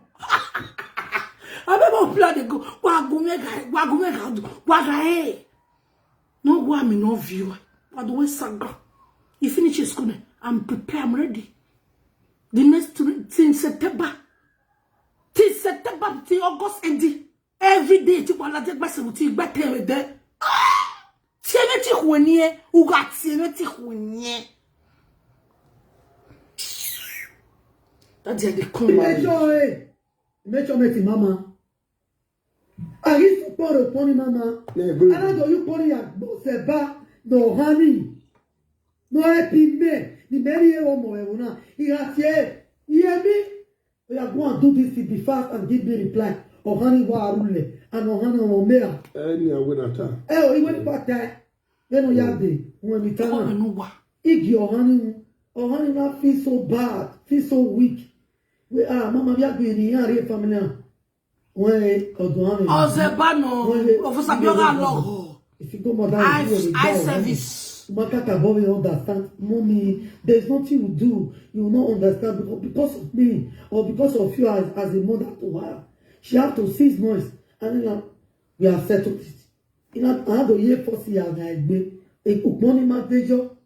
I don't know plan to go. Wa gu me ga, wa gu me ga, wa ga, eh. No, wa me no view. Wa do we saga. You finish your school now. I'm prepared, I'm ready. The next three, till September. Till September, till August ending. Every day, ti wa lade gba seventeen, gba ten vbe dẹ. Ah! Tie mwẹ ti khue niẹn, u gha tie mwẹ ti khue niẹn. That day they come. Make sure, eh, make sure make mama. I used to pour upon mama. Yeah, good. And I go you pour ya gbose ba no honey. No help me. The many year one more na. He has here. Hear me? Oya, go and do this thing, be fast and give me reply. Ọhanni wa rule, and Ọhanni ọmọ mẹ a. Ẹni awẹ na ta. Ẹ o, iwe ni pa ta. Vbene ọ ya de, wẹ mi ta na. Ọmọ nu wa. Igi Ọhanni, Ọhanni na feel so bad, feel so weak. We, ah, mama, we are going in here, family. Wẹ ọdọ amẹ. Ọzẹba nọ, Ọfọsabiọgha lọghọ. If you go mother, eye service. Maka ka bọ we understand. Mommy, there's nothing you do. You will not understand because, because of me or because of you as, as a mother to her. She have to six months. And then, uh, we have settled it. You know, I had to hear first year na egbe. Ukpọn ni ma dejo.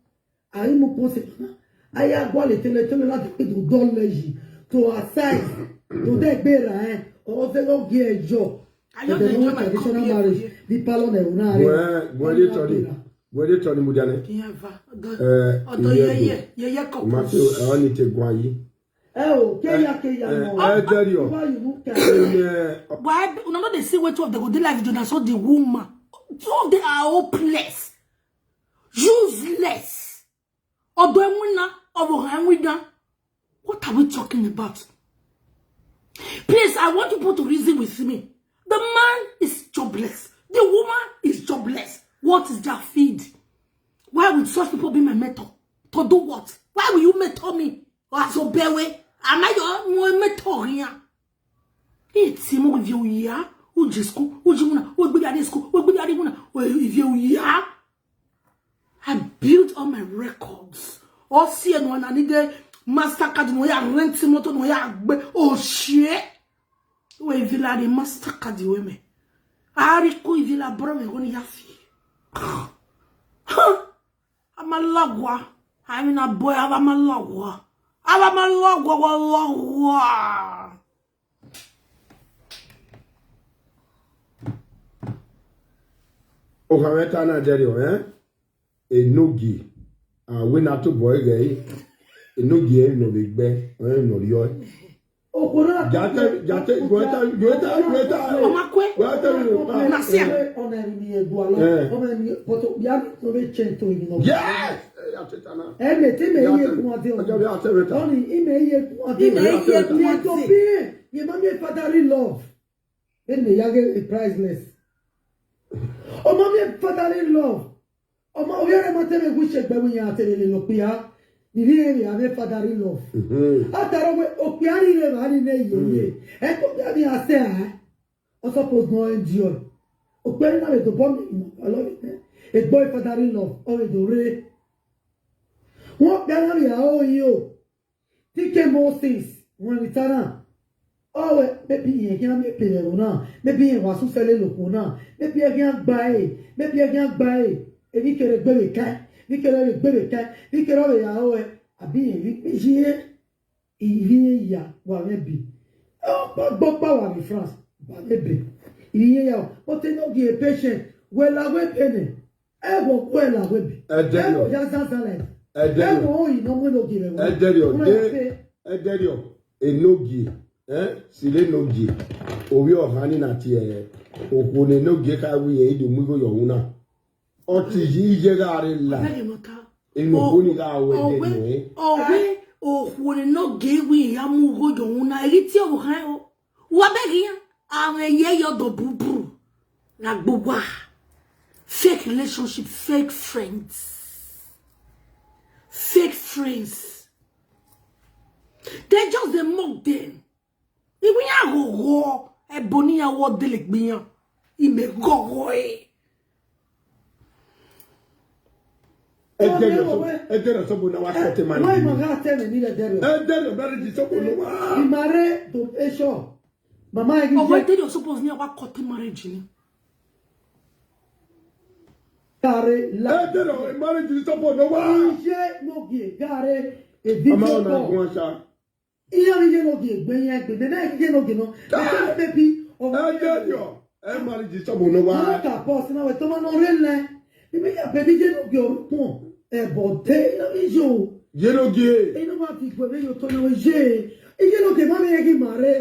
A i mu post na, a ya gualọ tele tele lati pe do dọlọ yi to her size, to de gbe ra ẹn, ọ zẹ gho gie ẹyọ. Ayo de enjoy my traditional marriage, the parlor na ẹvbo na rre. Wẹ, wẹ de tọ ni, wẹ de tọ ni mudia nẹ. Kiyan va. Ọdọ, ọdọ yeye, yeye couples. Matthew, ẹ ọ ni te guan yi. Ẹ o, keya keya nọ. Ẹ jẹri ọ. Why you look at me? Why una no dey see wetin of dem go dey like video na, so the woman. So they are hopeless. Useless. Ọdọ ẹwinna, ọvbokhan ẹwinna. What are we talking about? Please, I want people to reason with me. The man is jobless. The woman is jobless. What is their feed? Why would such people be my mentor? To do what? Why will you mentor me? As a boy, am I your mentor here? Iti mu ivie uya, u je school, u je wuna, u gbe ivie school, u gbe ivie wuna, ivie uya. I built all my records. Ọ si ẹnu ọna ni de Mastercard ne ọ ya rent motor ne ọ ya gbe oshie. Wẹ ivila rre Mastercard wẹ mẹ. A rhie iko ivila bọrọ mwẹ igho ne I ya fi. A ma lọghua. A emwi na bọe, a ma lọghua. A ma lọghua, wa lọghua. Okhanmwẹ ta na dẹrriọ, ẹn? Enogie, a wẹ ne a tobọ ẹghẹ ẹre, enogie ẹre nọ vbe gbe, ẹre nọ rriọ. Okhuo na Jate, jate, gueta, gueta, gueta. Ọ ma kue. Gueta, gueta. Na sia. Ọna emwi ne I gualọ. Eh. Ọna emwi, but ya ni no vbe change to emwi nọ. Yes! Eh, ya te ta na. Ẹ mẹ te mẹ ye guan de. Ọjọ́ bí a tẹ mẹ ta. Ọni, I mẹ ye guan de. I mẹ ye guan de. Ye to be, ye ma miẹn fatherly love. Vbene ya ghe priceless. Ọ ma miẹn fatherly love. Ọ ma, ovbi ẹre ma te vbe gu ichegbe vbe iran te vbe lele okpia. Ni vbe rẹn vbe a miẹn fatherly love. Mhm. A ta rọ wẹ okpia ni rre evba ni nẹ ye ye. Ẹ ko bia ni a sẹ a. Ọ suppose no enjoy. Okpia ni na vbe dobọ miẹn emwi ne ọ love nẹ. Egbe fatherly love, ọ vbe do rre. Wọn okpia na vbe a o yo. T K Moses, wẹ vbe ta na. Ọ wẹ, maybe irẹn khian miẹn epe vbe ẹvbo na, maybe irẹn wa susẹ lele okhuo na, maybe ẹ khian gba ẹre, maybe ẹ khian gba ẹre, emwi kherhe gbe vbe kan, emwi kherhe vbe gbe vbe kan, emwi kherhe ọ vbe ya rọe, abi irẹn vbe ikpe iye, ivbi irẹn ya wa mwẹ bi. Ọkpa gbe ọkpa wa vbe France, wa mwẹ bi. Ivbi irẹn ya, but enogie patient, wẹ la wẹ ebe nẹ. Ẹ wọ gu ẹre la wẹ ebe. Ẹdẹrriọ. Ẹ wọ ya zazan la. Ẹdẹrriọ. Ẹ wọ oyi ne ọ mu enogie vbe ẹvbo. Ẹdẹrriọ, de, ẹdẹrriọ, enogie, eh, sirri enogie. Ovbi ọhan ni na tie, okhuo ne enogie kha wẹ irẹn do mu igho yọ wu na. Ọ te iye, iye gha rre la. Enogie ni gha wẹ ẹdẹrriọ, eh. Ọ wẹ, okhuo ne enogie wẹ irẹn ya mu igho yọ wu na, ẹ ghi tie ọvbokhan ẹre o. Wa bẹghe iran, avbe ẹyẹyẹ ọdọ buburu na gbe uwa. Fake relationship, fake friends, fake friends. They just dey mock them. Iwẹ iran ghọghọ ẹbo ne iran wọ dele gbe iran. I mẹ ghọghọ ẹre. Ẹdẹrriọ sọ, ẹdẹrriọ sọ bo na wa cut marriage. Why ma gha tell me ni ẹdẹrriọ? Ẹdẹrriọ marriage sọ bo na wa. I ma rre do e sure. Mama ẹ ghi Ọwọ ye. Ẹdẹrriọ suppose ni a wa cut marriage ni. Kare la. Ẹdẹrriọ marriage sọ bo na wa. Iye no gie gare. Ebi Ama to ọna ko. Gun asa. Iye ni iye no gie gbe yẹn gbe. Nene iye no gie no. Nene baby. Ẹdẹrriọ. Ẹ marriage sọ bo na wa. Wọ́n kà pọ̀ sínú àwọn tó máa ń rí lẹ. Ibi yà bẹ́ẹ̀ ni iye no gie orúkún. Ẹ̀bọ̀ dé iye o. Iye no gie. Inú wa fi gbọ̀ mí yóò tọ́ náà yé. Iye no gie má mi yẹ kí màá rẹ.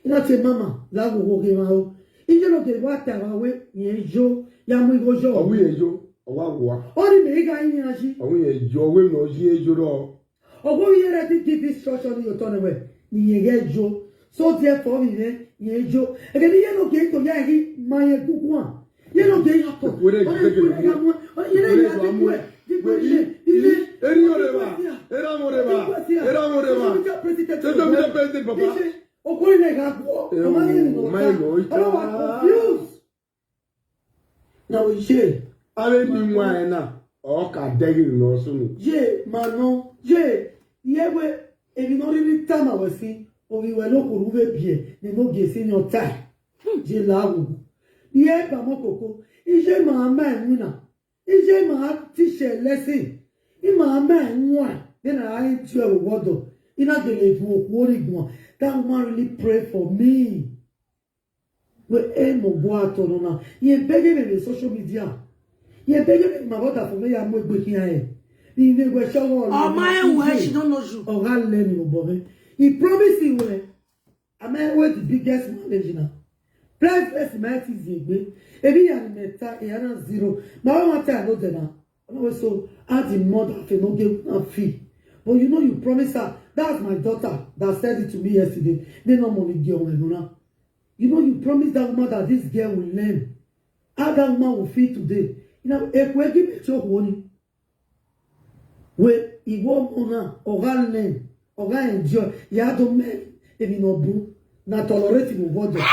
Ina te mama la wo wo ge ma o. Iye no gie wa ta wa we yẹn yo. Ya mu igho yo. Ọwi yẹn yo. Ọwa wa. Ọ ni mẹ igha yin aji. Ọwi yẹn yo. Ọwi no yi yo rọ. Ọgwọ vbe iye rẹ te give instruction ni otọ nẹ wẹ, ne irẹn ghẹ yo. So therefore, vbe irẹn, irẹn yo. Ẹghẹ ne iye no gie to ya ghi ma irẹn guguan. Iye no gie ya to. Wẹrẹ Ọ ni gẹgẹ wẹrẹ ni ya mu, ọ ni yẹrẹ wẹrẹ ya wa di mu. Kuẹ, di kuẹ ile, ile. Eri yo re ba, era mo re ba, era mo re ba. Social media president. Social media president, papa. Okori na gha guọ. Eh, ọmọ yẹn ni oh, my Lord. Ọlọ́wà confused. Na wẹ ye. Avbe ni wan ẹre na, ọ ka dẹghe ne ọ sunu. Ye, ma nọ, ye, ye wẹ, emwi ne ọ rhirhi tama wẹ sin, ovbi wẹ ne okhuo ru vbe biẹ, ne no gie sin ni ọ tae. Ye la wu. Ye ba mọ koko, iye ma ma ẹwin na, iye ma teach ẹ lesson, ima ma ẹwin, de na ra enjoy vbe ọdọ, I na gele bu okhuo ni guan, that woman really pray for me. Wẹ ẹ mọ ọgua tọ nọ na. Yẹn bẹghe vbe social media. Yẹn bẹghe vbe ma vbe ọdafẹn mwẹ ya mu egbe khian rẹ. Ni vbe wẹ shọghe ọlọ. Ọ ma ẹ wẹ, she don't know you. Ọ gha lẹ ni obọ mwẹ. He promise wẹ, a ma wẹ the biggest marriage na. Priceless ma ẹ ti zi egbe. Ebi ya ni mẹ ta, e ya na zero. Ma wa ta no de na. Ọna wẹ so, a di mother fe no ge na fi. But you know you promise her. That's my daughter that said it to me yesterday. They no money girl when you know. You know, you promised that woman that this girl will learn. How that woman will feel today? You know, if we give it to one, we, he won't know now. Or gonna learn. Or gonna enjoy. You have to make if you know boo. Na tolerate him with water.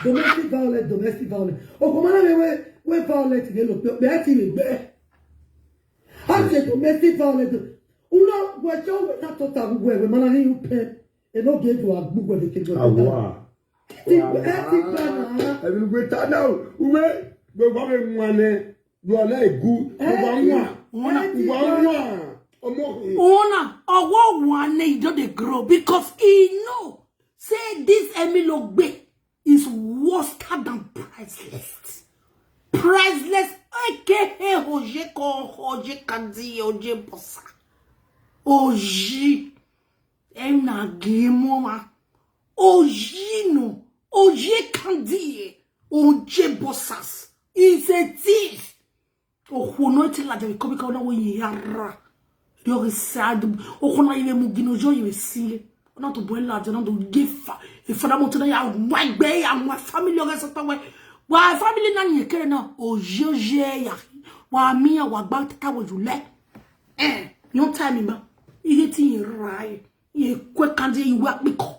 Domestic violence, domestic violence. Oh, come on, we, we violence, they look, we have to be there. A say domestic violence. Una wẹ jọ wẹ na tota wẹ wẹ mana ni u pẹ. E no ge do agbu wẹ de ke do. Awa. Ti ẹ ti gba na. Ẹbí wẹ ta na wẹ wẹ wà wẹ mwanẹ. Wà na egu. Wà mwa. Wà mwa. Ọmọ. Una, ọwọ wa ne he don dey grow because he know say this Emilogbe is worse than priceless. Priceless, aka Oje ko, Oje Kandi, Oje Bossa. Oji. Ena gi mu ma. Oji no. Oje Kandi. Oje Bossas. Is a thief. Okhuo nọ te ladian vbe kọmika na wo ye ya ra. Rhiọghe sad. Okhuo na ye vbe mu gino yo ye vbe si le. Ọ na tobọ ladian na do ye fa. Efa da moto na ya wa egbe ya wa family ọghe sọtọ wẹ. Wa family na ni ekere na. Oye oye ya. Wa mi ya wa gba tata wo ju lẹ. Eh, yon time ma. Iye ti yin ra ye. Ye kue Kandi ye wa kpikọ.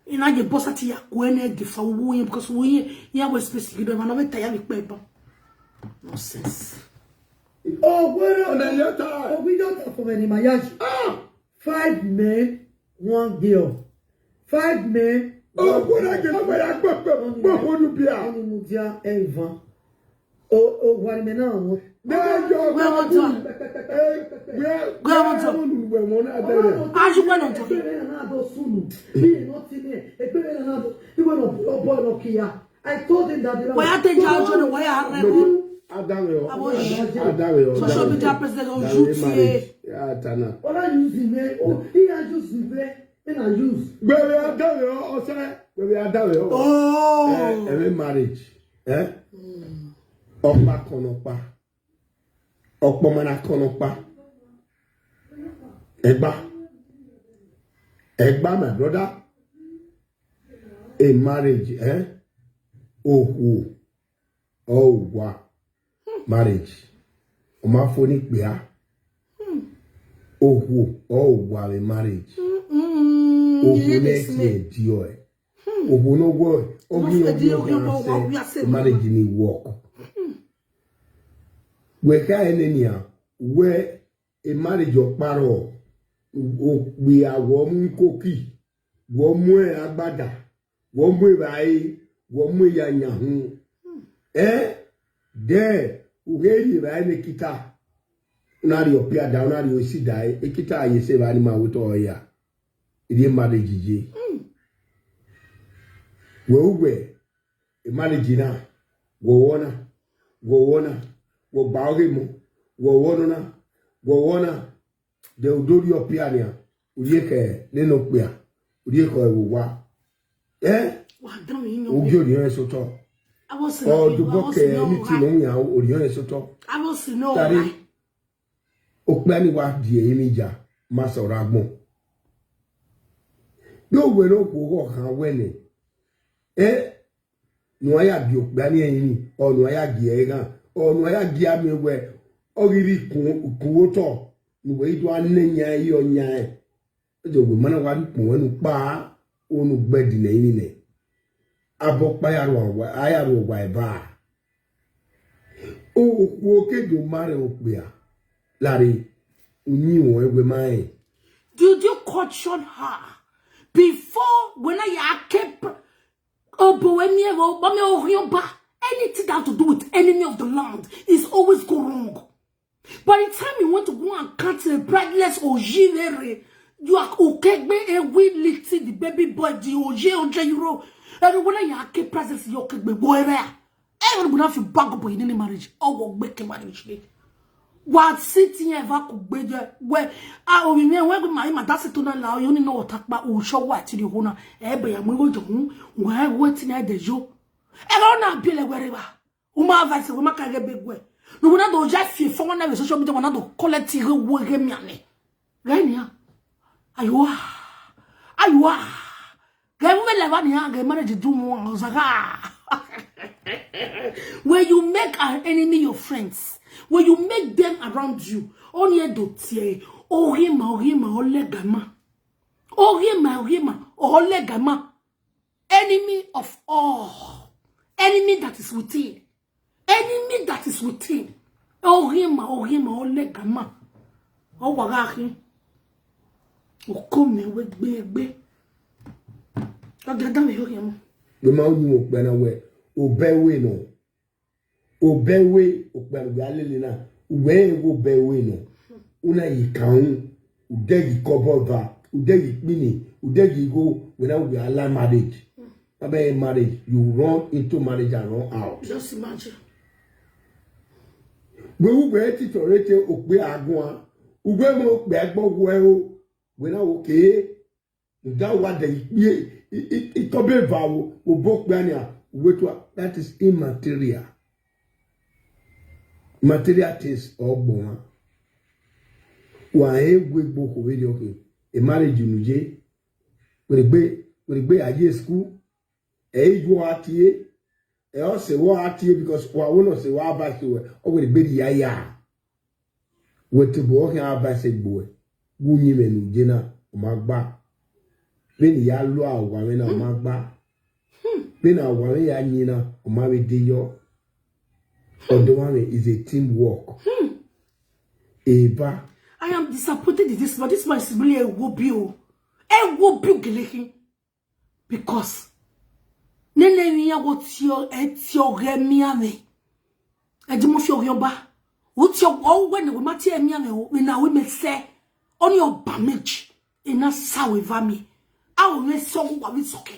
Ina ye boss ati ya kue ne de fa wo ye because wo ye ya we space gi do ma no be ta ya vbe kpe ba. Nonsense. Oh, where Ọna ye ta. Oh, we don't have for many mayaji. Ah! Five men, one girl. Five men. Oh, where I get where I go go go go do bia. Oni mudia Evan. O, o, wa ni mẹ na wọn. Where want to? Where want to? Aji wẹ nọ tọ. Egbe na na do sunu. Iye nọ ti nẹ. Egbe na na do. Iwe nọ bọ nọ kia. I told him that the Why I think y'all trying to why I have Adanwẹ ọ. Abo yi. Adanwẹ ọ. Social media president on YouTube. Atana. What are you using, man? Oh, he has used me. Then I use. Gbẹ̀rẹ̀ Adanwẹ ọ, ọsẹ. Gbẹ̀rẹ̀ Adanwẹ ọ. Oh. Ẹ, ẹ, marriage. Eh? Ọkpa kọnọkpa. Ọkpọma na kọnọkpa. Ẹgba. Ẹgba, my brother. A marriage, eh? Okhuo. Ọ wa. Marriage. Ọ ma fo ni kpia. Okhuo, ọ wa vbe marriage. Okhuo ne ti ẹdiọ ẹ. Okhuo ne ọ wọ, ọ ghi ọ ghi ọ ghi ọ sẹ, marriage ni work. Wẹ kha ẹnẹ nian, wẹ a marriage ọkpa rrọọ, okpia wọ mu ikoki, wọ mu agbada, wọ mu evbare, wọ mu eya yan hun. Ẹ, dẹ, u ghe rri evbare ne ekita, u na rhie ọpia da, u na rhie esi da, ekita ye sẹ evbare ni ma wẹ otọ ọre ya. Erriọ marriage ye. Wẹ uwẹ, a marriage na, wọ wọ na, wọ wọ na, wọ gba ọghe mọ, wọ wọ nọ na, wọ wọ na, de u do rhie ọpia nian, u rhie khẹ nene okpia, u rhie khẹ ẹvbo owa. Eh? Wa dan mi yan. U gie orhiọn ẹse otọ. Ọ dobọ kẹ meeting ne ọ wian, orhiọn ẹse otọ. Abo si no. Tari, okpia ni wa die emwi ya, ma sẹ ọre agbọn. Do wẹ ne okhuo gha khan wẹ nẹ, eh, ne uwa ya gie okpia ni ẹrinmwi, ọ ne uwa ya gie ẹre ghan, ọ ne uwa ya gie amẹ wẹ, ọ ghi rre ikun, ikun otọ, ne uwẹ i do a nẹ yan ẹre, ọ yan ẹre. Ẹdẹ wẹ ma na wa rhie ukpọn wẹ ne ukpa, unu gbẹdin nẹ ẹrinmwi nẹ. Abọ ọkpa ya rua wa, a ya rua wa eva. Okhuo ke do ma rẹ okpia, lare, uyinmwẹ wẹ ma rẹn. Did you caution her before when I kept Obo we mi evo, but me Orionba. Anything that have to do with enemy of the land is always go wrong. By the time you want to go and count the brightness or Jirere, you are okay. A will little the baby boy, the Oje hundred euro. Everyone ya ke presence your kegbe boy there. Everyone gonna feel bad boy in any marriage. Oh, what make a marriage? Wa sit here va ku gbe je we a omi mi we ma ma da se to na la yo ni no ta pa u so wa ti ri ho na e be ya mu go jo hun wa we ti na de yo e ga na bi le we re ba u ma va se we ma ka ge be gwe no we na do ja fi fo na we social media we na do collect ghe wo ghe mi ane ghe ni a ayo a Ayo a. Ghe vbe leva ni a ghe marriage do mu ozagha. When you make an enemy your friends, when you make them around you, oni edo tie, oghima, oghima, olegama. Oghima, oghima, olegama. Enemy of all. Enemy that is within. Enemy that is within. Oghima, oghima, olegama. Ọ wa gha khin. Oko mẹ wẹ gbe gbe. Ọ gha dan vbe oghima. Wẹ ma unu okpia na wẹ, obẹ wẹ nọ. Obẹ wẹ, okpia ne uwẹ a lele na, uwẹ i wẹ obẹ wẹ nọ. Una yi kan un, u de yi kọbọ va, u de yi kpini, u de yi igho, wẹ na wẹ a la marriage. Abẹ marriage, you run into marriage and run out. Just imagine. Wẹ uwẹ titọ re te okpia a guan, uwẹ mọ okpia ẹgbọ wẹ o, wẹ na wo kee. Nga wa de ikpie, i, i, ikọbọ eva vbe obọ okpia nia, uwẹ tua, that is immaterial. Material things ọ gbọmwa. Wa he gu egbe okhuo vberriọ khin, e marriage unu ye, wẹ rhie egbe, wẹ rhie egbe ya ye school, ẹ i yo a tie, ẹ ọ sẹ vbe ọ a tie, because wa wo ne ọ sẹ vbe advice ruẹ, ọ wẹ rhie egbe rhie ya ya. Wẹ tobọ ọ khian advice egbe uẹ, gu uyinmwẹ ne u ye na, ọ ma gba. Vbene I ya lo owa mwẹ na, ọ ma gba. Vbene owa mwẹ ya yin na, ọ ma vbe de yọ. Ọdọ owa mwẹ is a team work. Eva. I am disappointed in this man. This man is really a wobi o. A wobi gele khin. Because nene emwi iran wo tie, ẹ tie ọghe mianmwẹ. Ẹ di mu fi ọghe ọba. U tie ọ wẹ ne wẹ ma tie mianmwẹ o, vbe na wẹ mẹ sẹ. Ọni ọba meji, ena sa wẹ va miẹn. A ro mwẹ sẹ ọghe uwa vbe sọkẹ.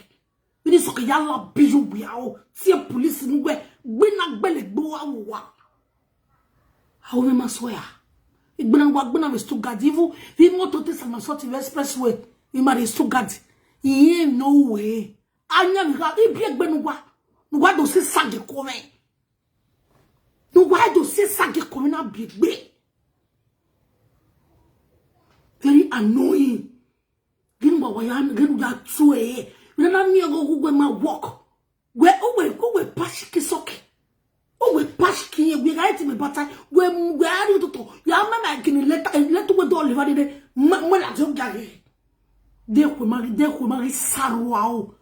Vbe ni sọkẹ ya la bi ye uwia o. Tie police ne uwẹ, gbe na gbele gbe uwa vbe uwa. A ro mwẹ ma sẹ ya. Igbena wa gbena vbe Stuttgart, even vbe imoto te somersault vbe expressway, I ma rrie Stuttgart. Iye no way. A yan gha, ibiegbe ne uwa, ne uwa do si sage ko mwẹ. Ne uwa do si sage ko mwẹ na biegbe. Very annoying. Ghe ne uwa wa ya, ghe ne uwa ya tu ẹre. Vbe na miẹn ọghe uwẹ ma work. Wẹ, uwẹ, uwẹ pass ke sọkẹ. Uwẹ pass ke ye, wẹ gha ti me bata, wẹ, wẹ a rhie ototọ, ya ma ma gini leta, leta uwẹ do le va dede, ma, ma la do ga ghe. De khuẹ ma, de khuẹ ma ghi sa rua o.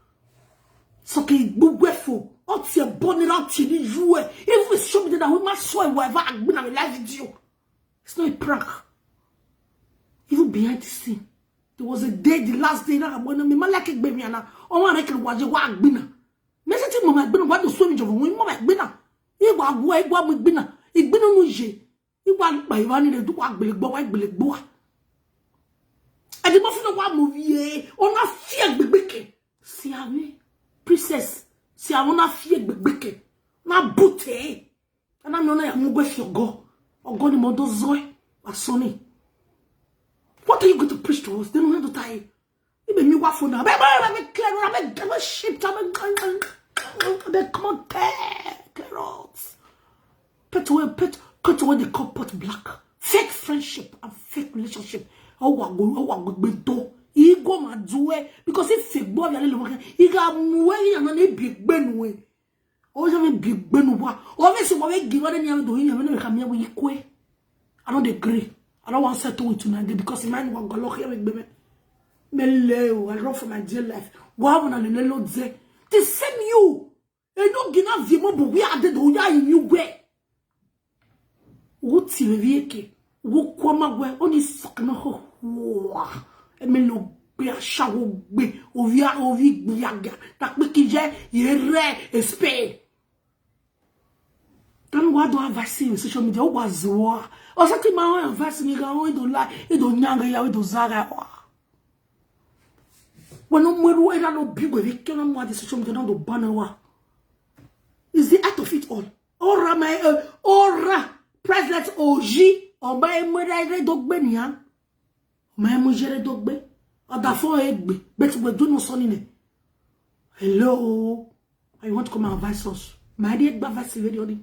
Sọkẹ igbe uwẹ fo, ọ tie bọ ne ra tie ni yu ẹ. Even social media na, wẹ ma sọ ẹ wa eva agbena vbe live video. It's not a prank. Even behind the scene, there was a day, the last day, na, when me ma like egbe mi ana, ọ wa rẹn kiri wa je wa agbena. Mẹ sẹ te mọ ma gbena, wa do so mi jọ vbe wọn, mọ ma gbena. I wa gu, i wa mu gbena. Igbena unu ye. I wa kpa iwa ni re du wa gbele gbo, wa gbele gbo wa. Ẹ di mo fi na wa mu vie, ọ na fi egbe gbe ke. Si avbe princess, si avbe na fi egbe gbe ke. Na bute. Ana mi ọ na ya mu gbe fi ọgọ. Ọgọ ni mo do zọ ẹ, wa sọ ni. What are you going to preach to us? Then we have to tie. Ibe mi wa fo na. Be, be, be, be clear, be, be, be shift, be, be, come on, clear, clear out. Put away, put, cut away the call pot black. Fake friendship and fake relationship. Ọ wa go, ọ wa go gbe do. I go ma do it because if fake boy ya le lo ma ke, i ga mu e ya na ne bi gbe nu e. Ọ ya vbe bi egbe ne uwa. Ọ vbe sẹ uwa vbe gie uwa ne iran vbe do hin iran vbe ne ka miẹn wẹ i kue. I don't agree. I don't want settle with you now because my name wa gọlọ khian vbe egbe mẹ. Mẹ le o, I run for my dear life. Wa vbe na lele lo dẹ. The same you. Eno gina vie mo bu wi ade do ya yi uwẹ. Wo tie vbe eke, wo kua ma wẹ, oni fuck no ho. Wa, emi lo gbe ashawo gbe, ovia, ovi gbiaga, ta kpiki ye, ye re, e Spain. Tanu wa do advice in social media, wa zuwa. O sa ti ma advice ni ga, o do la, e do nyanga ya, e do zaga wa. Wẹ ne ọ mu erhu, erha ne ọ bi wẹ vbe ke na mu adi social media na do ban wa. Is the out of it all? Ora ma, eh, ora President Oji, ọ ma mu erha rre do gbe nian. Ọ ma mu iye rre do gbe. Ọdafẹn egbe, but we do no sọ ni nẹ. Hello. And you want to come and advise us? Ma rhie gba advice vbe rriọ ni.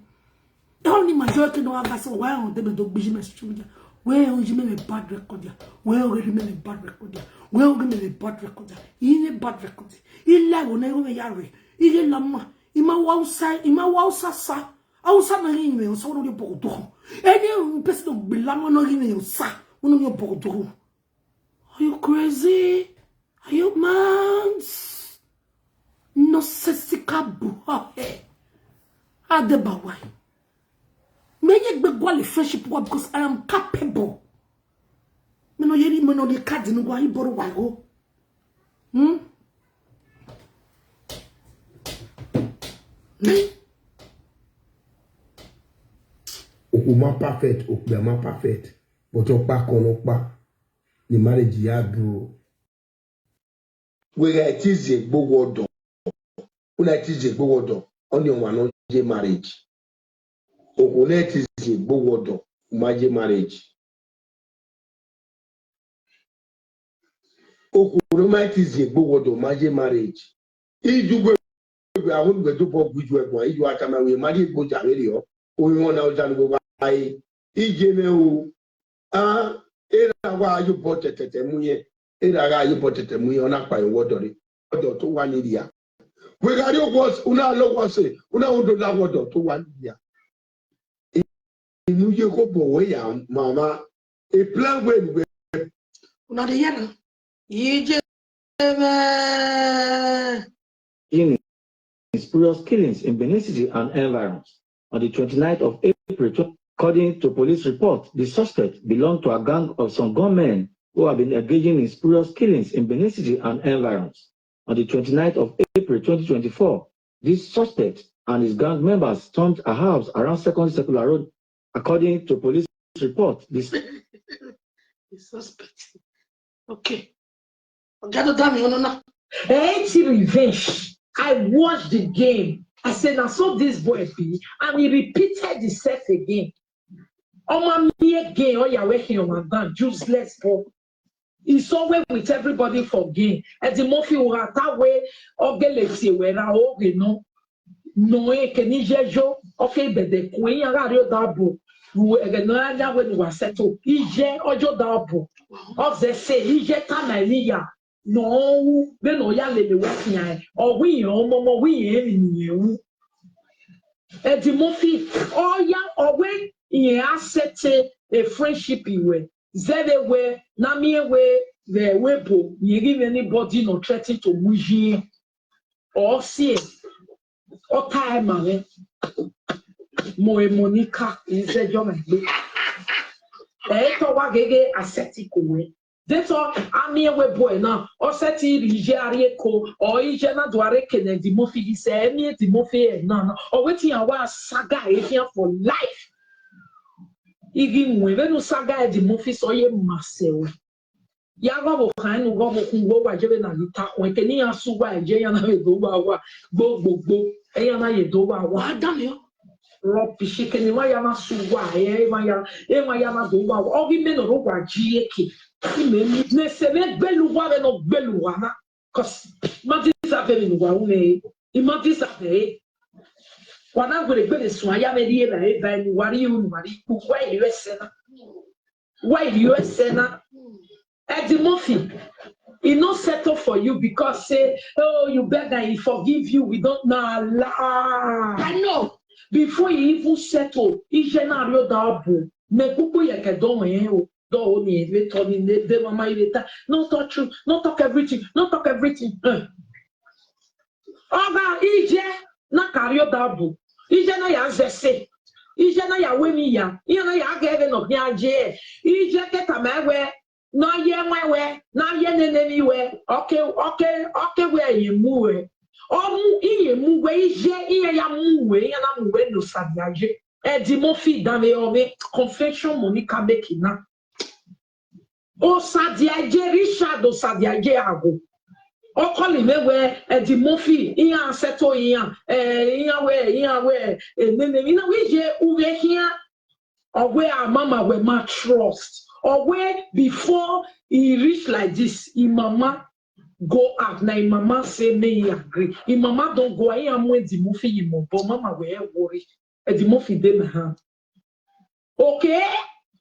Only majority no advice, why on them do gbiji me social media? Wẹ ọ ye mẹ vbe bad record ya, wẹ ọ ghe mẹ vbe bad record ya, wẹ ọ ghe mẹ vbe bad record ya, I vbe bad record. I la ẹvbo na, I ru mwẹ ya rre, I ghe la ma, I ma wa Hausa, I ma wa Hausa sa, Hausa na ghi mwẹ Hausa, wẹ ne ọ rhie obọ ghe odogho. Any person ne ọ gbe la ma ne ọ ghi mwẹ Hausa, wẹ ne ọ rhie obọ ghe odogho. Are you crazy? Are you mad? Nonsensical buhọhẹ. Adebawa. Mẹ ye gbe gualọ friendship wa because I am capable. Mẹ ne ọ ye rhie, mẹ ne ọ rhie card ne uwa, I bọrọ uwa igho. Hmm? Okhuo ma perfect, okpia ma perfect, but ọkpa kọn ne ọkpa, ne marriage ya duro. Wẹ gha te zin egbe owa ọdọ, u na te zin egbe owa ọdọ, ọnii ọmwa ne ọ ye marriage. Okhuo ne te zin egbe owa ọdọ, u ma ye marriage. Okhuo ne ọ ma te zin egbe owa ọdọ, u ma ye marriage. Ijuwe wẹ, ahọ ne uwẹ dobọ gu ijuẹ guan, ijuẹ a tama wẹ, ma rhie egbe oja vberriọ, orinmwẹ ọna oja ne uwẹ wa re. Iye mwẹ o, a, erha wa ye obọ tẹtẹtẹ mu irẹn, erha gha ye obọ tẹtẹtẹ mu irẹn, ọ na kpa ye owa ọdọ re, ọdọ te owa ni rhia. Wẹ gha rrie owa ọse, u na la owa ọse, u na rhie odọ la owa ọdọ te owa ni rhia. Inu ye khobọ wẹ ya mama, e plan wẹ ne uwẹ. Una dey hear na? Iye mwẹ. In spurious killings in Benin City and environs. On the twenty-ninth of April, tw- according to police report, the suspect belonged to a gang of some gunmen who have been engaging in spurious killings in Benin City and environs. On the twenty-ninth of April twenty twenty-four, this suspect and his gang members stormed a house around Second Circular Road. According to police report, this The suspect. Okay. Oga, don't damn you, no, no. Haiti revenge. I watched the game. I said, "Now so this boy be," and he repeated himself again. Ọmọ mi again, oh yeah, where him on down, useless boy. He saw way with everybody for game. Eddie Murphy will attack way, or get let's say where I okay no. No, eh, can you just show? Okay, but the queen, I got you that book. Who again, no, I know when you are settled. Ije, or your that book. Of the say, Ije, can I, Nia? No, then no, ya lele, what, yeah. Or we, oh, mama, we, eh, in you. Eddie Murphy, oh, yeah, or when he has set a, a friendship, he will. Zẹvbe wẹ, na miẹn wẹ, vbe ẹvbo ebo, rẹn ghi mwẹ anybody nọ threaten to mu iye. Ọ siẹ, ọ ta ẹre ma mwẹ. Mo e Monica, I zẹ John egbe. Ẹ tọ wa gege asẹti ko wẹ. Dẹtọ, a miẹn wẹ boy na, ọ sẹti rhie iye a rrie eko, ọ iye na do a rre eke ne Eddie Murphy ghi sẹ, ẹ miẹn Eddie Murphy ẹre na na. Ọ wẹ te iran wa saga e khian for life. I ghi wẹ vbene u saga Eddie Murphy sẹ, ọ ye ma sẹ ruẹ. Ya gha vbe okhan ne u gha vbe okhuo, uwa je vbe na ghi ta khuẹn, eke ne iran sẹ uwa, ẹ je iran na vbe do uwa uwa, gbogbogbo, iran na ye do uwa uwa. Wa dan mẹ. Rubbish, eke ne emwa ya na sẹ uwa, ẹ, emwa ya, emwa ya na do uwa uwa. Ọ ghi mẹ ne ọ rre uwa ji eke. I mẹ, mẹ sẹ vbe gbele uwa vbene ọ gbele uwa na. 'Cause I ma deserve vbene uwa ru mwẹ re. I ma deserve ẹre. Wa na were gbele suẹn, a ya mwẹ rhie evbare, evbare ne uwa rhie, unu uwa rhie ikpu, wa i rhie ẹsẹ na. Wa i rhie ẹsẹ na. Eddie Murphy, he no settle for you because say, oh, you beg and he forgive you. We don't, na lie. I know. Before he even settle, iye na rrie odaro bu. Mẹ kpukpu ye ke do mwẹ o. Do ni vbe tọ ni ne de mama i vbe ta. No talk true. No talk everything. No talk everything. Eh. Ọ gha iye na ka rrie odaro bu. Iye na ya zẹ ẹse. Iye na ya ru emwi ya. Iye na ya ghe vbene ọ khian ye. Iye ke tama wẹ, ne ọ ye ẹwaẹn wẹ, ne ọ ye nene emwi wẹ, ọ ke, ọ ke, ọ ke wẹ iye mu wẹ. Ọ mu, iye mu wẹ, iye, iran ya mu wẹ, iran na mu wẹ ne Osadia ye. Eddie Murphy danmwehọ mwẹ, confession Monica make na. Osadia ye, Richard Osadia ye agho. Ọ call mwẹ wẹ, Eddie Murphy, iran settle iran, eh, iran wẹ, iran wẹ, eh, nene emwi na, wẹ iye u vbe khian. Ọ wẹ a mama wẹ ma trust. Ọ wẹ before he reach like this, his mama go out. Na his mama say make he agree. His mama don go out, iran mu Eddie Murphy ye mobọ, mama wẹ ẹ worry. Eddie Murphy dey my hand. Okay?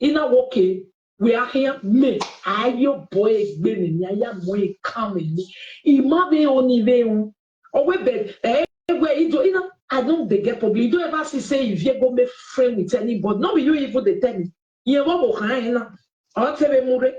I na wẹ okay, wẹ a khian mẹ, a ye obọ egbe mwẹ, a ya mu ẹn kan mwẹ ni. I ma vbe ro ni vbe ru. Ọ wẹ bẹ, ẹ, wẹ I do, I na, I don't dey get problem. You don't ever see say Ivie go make friend with anybody. No be you even dey tell me. Iyẹn vbe ọvbokhan ẹre na. Ọ te vbe mu rre.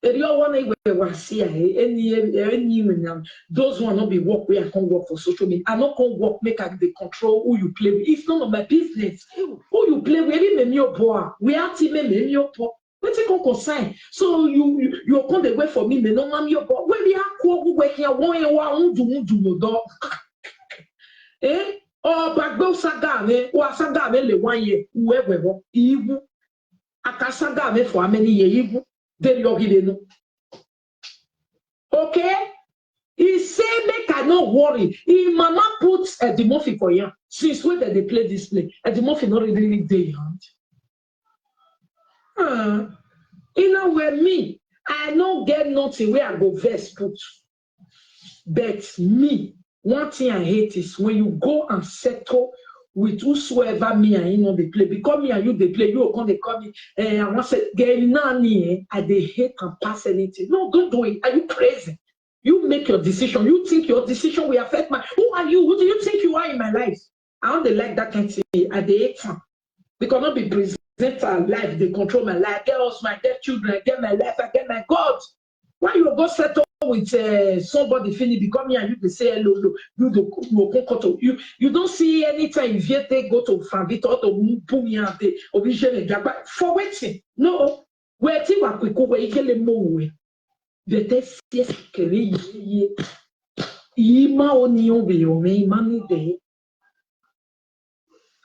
Erriọ ọvbọ na iwẹ wa si a, eni, eni iwinna. Those one no be work wey I come work for social media. I no come work make I dey control who you play with. It's none of my business. Who you play with, eri mẹ miẹn obọ a, wẹ a ti mẹ mẹ miẹn obọ. Wetin come concern? So you, you, you come dey wait for me, mẹ ne ọ ma miẹn obọ. Wẹ vbe a ku ọghe uwẹ khian, wẹ rẹn wa rundu rundu mu odọ. Eh? Ọ ba gbe usaga mwẹ, wa saga mwẹ le one year, uwẹ wẹ vbọ, iwu. A ka saga mwẹ for how many years, iwu. Deghẹ ọ ghi vbe nọ. Okay? He say make I no worry. Him mama put Eddie Murphy for here. Since when dem dey play this play, Eddie Murphy no really, really dey around. Uh, you know where me, I no get nothing where I go vex put. But me, one thing I hate is when you go and settle with whosoever me and him no dey play. Because me and you dey play, you go come dey call me, eh, I wan say, girl, nanny, eh, I dey hate and pass anything. No, don't do it. Are you crazy? You make your decision. You think your decision will affect my, who are you? Who do you think you are in my life? I don't dey like that kind thing. I dey hate am. Because no be presenter life dey control my life. I get husband, I get children, I get my life, I get my God. Why you go settle with, uh, somebody finish because me and you dey say hello, hello. You do, you go cut off. You, you don't see anytime Ivie take go to Franvita to boom me and dey obije me jagba for wetin? No, wetin wa kwiku we igele mo we. Vbe te siẹ kere ye ye. I ma oni o vbe yo me, I ma ni de.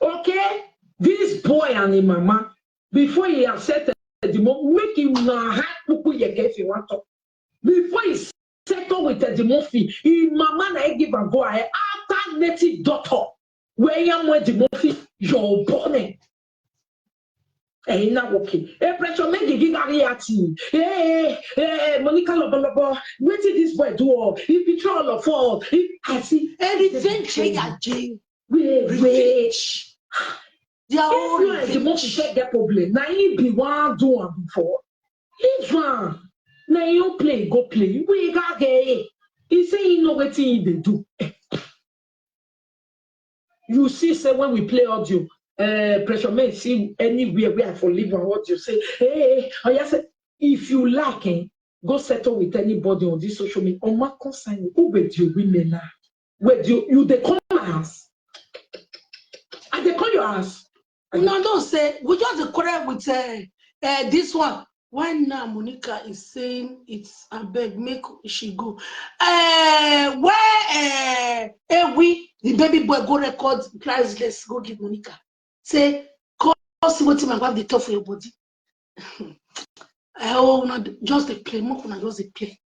Okay, this boy and his mama, before he accept Eddie Murphy, make him na ha kpuku yeke if he want to. Before he settle with Eddie Murphy, his mama na he give am go ahead after native daughter. Where he am Eddie Murphy, your bonnet. Eh, na working. Eh, Pressure Meh gigi gari ati. Eh, eh, eh, Monica Lobolobo. Wetin this boy do? Oh? He betray all of us. He, I see. Everything change again. We rich. They are all rich. If you and the Murphy get problem, na him be one do am before. Leave am. Na him own play, go play. We got gay. He say he know wetin he dey do. You see, say when we play audio, uh, Pressure Meh see anywhere where I for leave one audio. Say, hey, oh yeah, say, if you like, eh, go settle with anybody on this social media. On my concern, who will you women now? Where do you, you they come my house? And they call your house. Una know say we just dey quarrel with, uh, uh, this one. Why now Monica is saying it's abeg make she go? Uh, why, uh, Ewi, the baby boy, go record priceless, go give Monica. Say, come see wetin my wife dey talk for your body. I hope una just dey play, make una just dey play.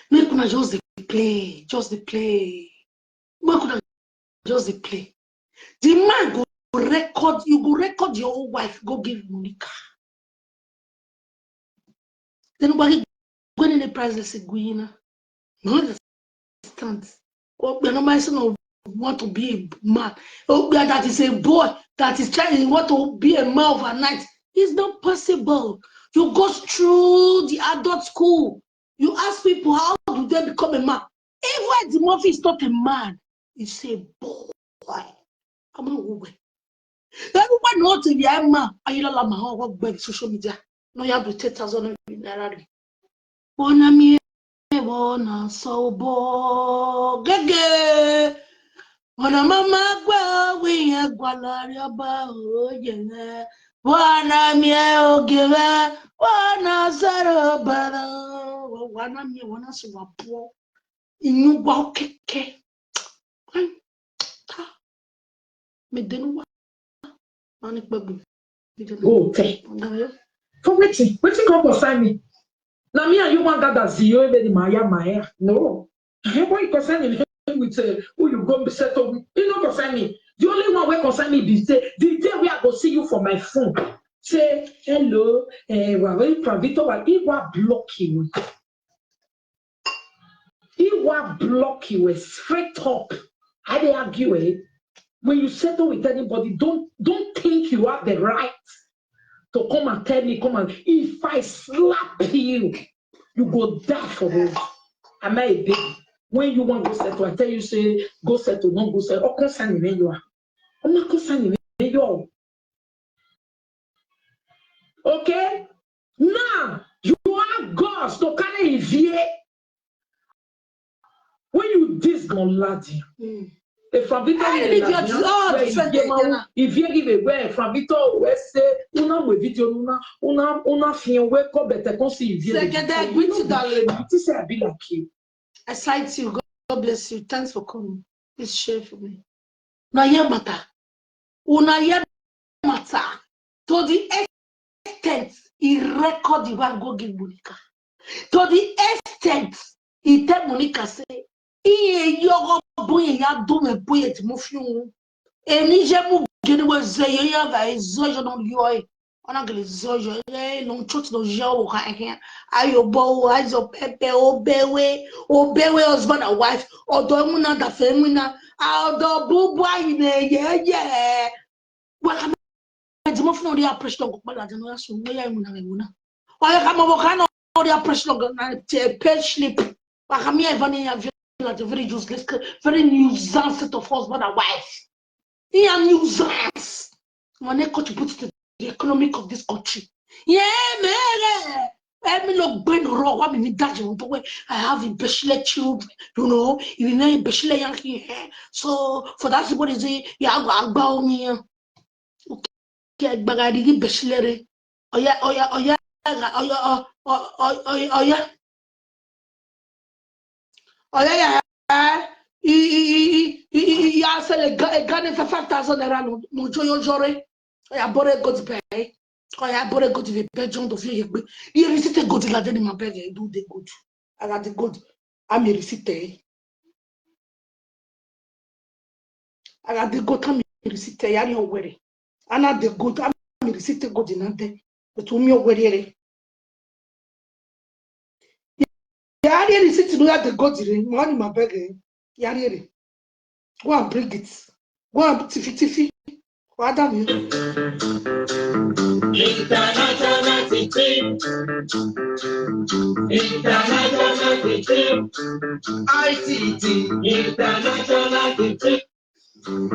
Make una just dey play, just dey play. Make una just dey play. The man go record, you go record your own wife, go give Monica. Then nobody go any priceless guina. No understand. Okpia no mind say no want to be a man. Okpia that is a boy that is trying, he want to be a man overnight. It's not possible. You go through the adult school. You ask people, how do they become a man? Even Eddie Murphy is not a man. He's a boy. Come on, who? Everyone know to be a man. Are you not my whole work by social media? No, you have to ten thousand naira. Bona mi, bona so bo gege. Bona mama gwa wi ye gwa la ri oba oye. Bona mi oge we, bona sero bada. Bona mi, bona so wa po. Inu gwa keke. Ai, ta. Me denu wa. Mani kpegbu. Go tell. For wetin? Wetin come concern me? Na me and you wan gather zero, maybe the Maya Maya. No. Eh, what you concern him with, uh, who you go settle with? It no concern me. The only one wey concern me be say the day wey I go see you for my phone, say, hello, eh, wa, wa, Pravito, wa, he wa block you. He wa block you, eh, straight up. I dey argue, eh? When you settle with anybody, don't, don't think you have the right to come and tell me, come and, if I slap you, you go die for road. Am I a baby? When you wan go settle, I tell you say go settle, no go settle. Ọ concern me you are. Ọ ma concern me you are. Okay? Now, you have guts to carry Ivie. When you this gon ladi. Efran Victor, I give you all different things now. Ivie give away Efran Victor, we say, una we video, una, una, una fi wake up, but I can't see Ivie. Second, I greet you, darling. This I be like you. I sight you. God bless you. Thanks for coming. Please share for me. Una hear matter. Una hear matter. To the extent he record the one go give Monica. To the extent he tell Monica say, "Iye yọghọ bu iye ya du mwẹ bu iye ti mu fi unu." Emwi ye mu gini wẹ zẹ ye ya va e zọ yọ nọ yọ e. Ọ na gele zọ yọ, ẹ nọ church nọ ya o kha ẹkhian. Ayo bọ o, ayo pẹpẹ, obẹ wẹ, obẹ wẹ husband and wife. Ọdọ iwinna da fẹ iwinna. A ọdọ bubu ayi nẹ yẹyẹ. Wa khama Edimọfun ne ọ rhie pressure lọgọ ọkpa ladian ne ọ ya sunu, ne ọ ya iwinna mwẹ iwinna. Wa ya khama ọvbokhan ne ọ rhie pressure lọgọ na te pay slip. Wa khama iran eva ne iran viọ ladian, very useless, very nuisance set of husband and wife. Iran nuisance. Wan ne contribute to the economic of this country. Yeah, man. Emi lo gbe no ro wa mi ni daje wọn to wẹ, I have Ibeshile children, you know, even Ibeshile young here. So for that reason, ya gba gba omi yan. Okay, gbagari gi Ibeshile re. Oya, oya, oya, oya, oya, oya, oya. Oya, ya, i, i, i, i, i, i, ya sell a ga-, a garden for five thousand naira no, no jo yo jore. Oya, bore gold bẹ. Oya, bore gold ve bẹ John do fi ye gbe. Ye receipt gold la de ni ma bẹ ge do de gold. Aga de gold. A mi receipt. Aga de gold, a mi receipt, ya ni owere. Ana de gold, a mi receipt gold na de. But u mi owere re. Ya rhie receipt ne u ya de gold rre, ma ni ma beg ẹ. Ya rhie rre. Go and bring it. Go and tifi tifi. Wa da mi. International teaching. International teaching. I T T. International teaching.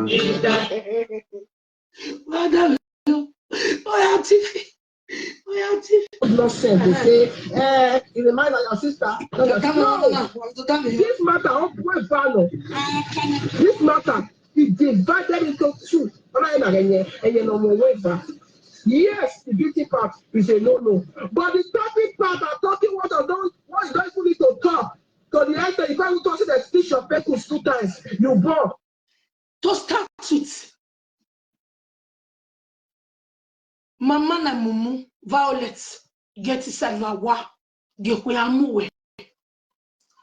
Inter- Wa da mi. Oya tifi. Oya tifi. Nonsense. They say, eh, you remind of your sister. No, no, no, no, no. This matter, oh, boy, Valo. This matter is divided into two. Ọna ena ghe ẹyẹn, ẹyẹn ne ọ mu wẹ eva. Yes, the beauty part is a no-no. But the talking part, I'm talking what I don't, what you don't even need to talk. To the extent, if I will talk to the speech of Pekus two times, you born. To start with, Mama na mumu, Violet, get inside your wa, get where I move.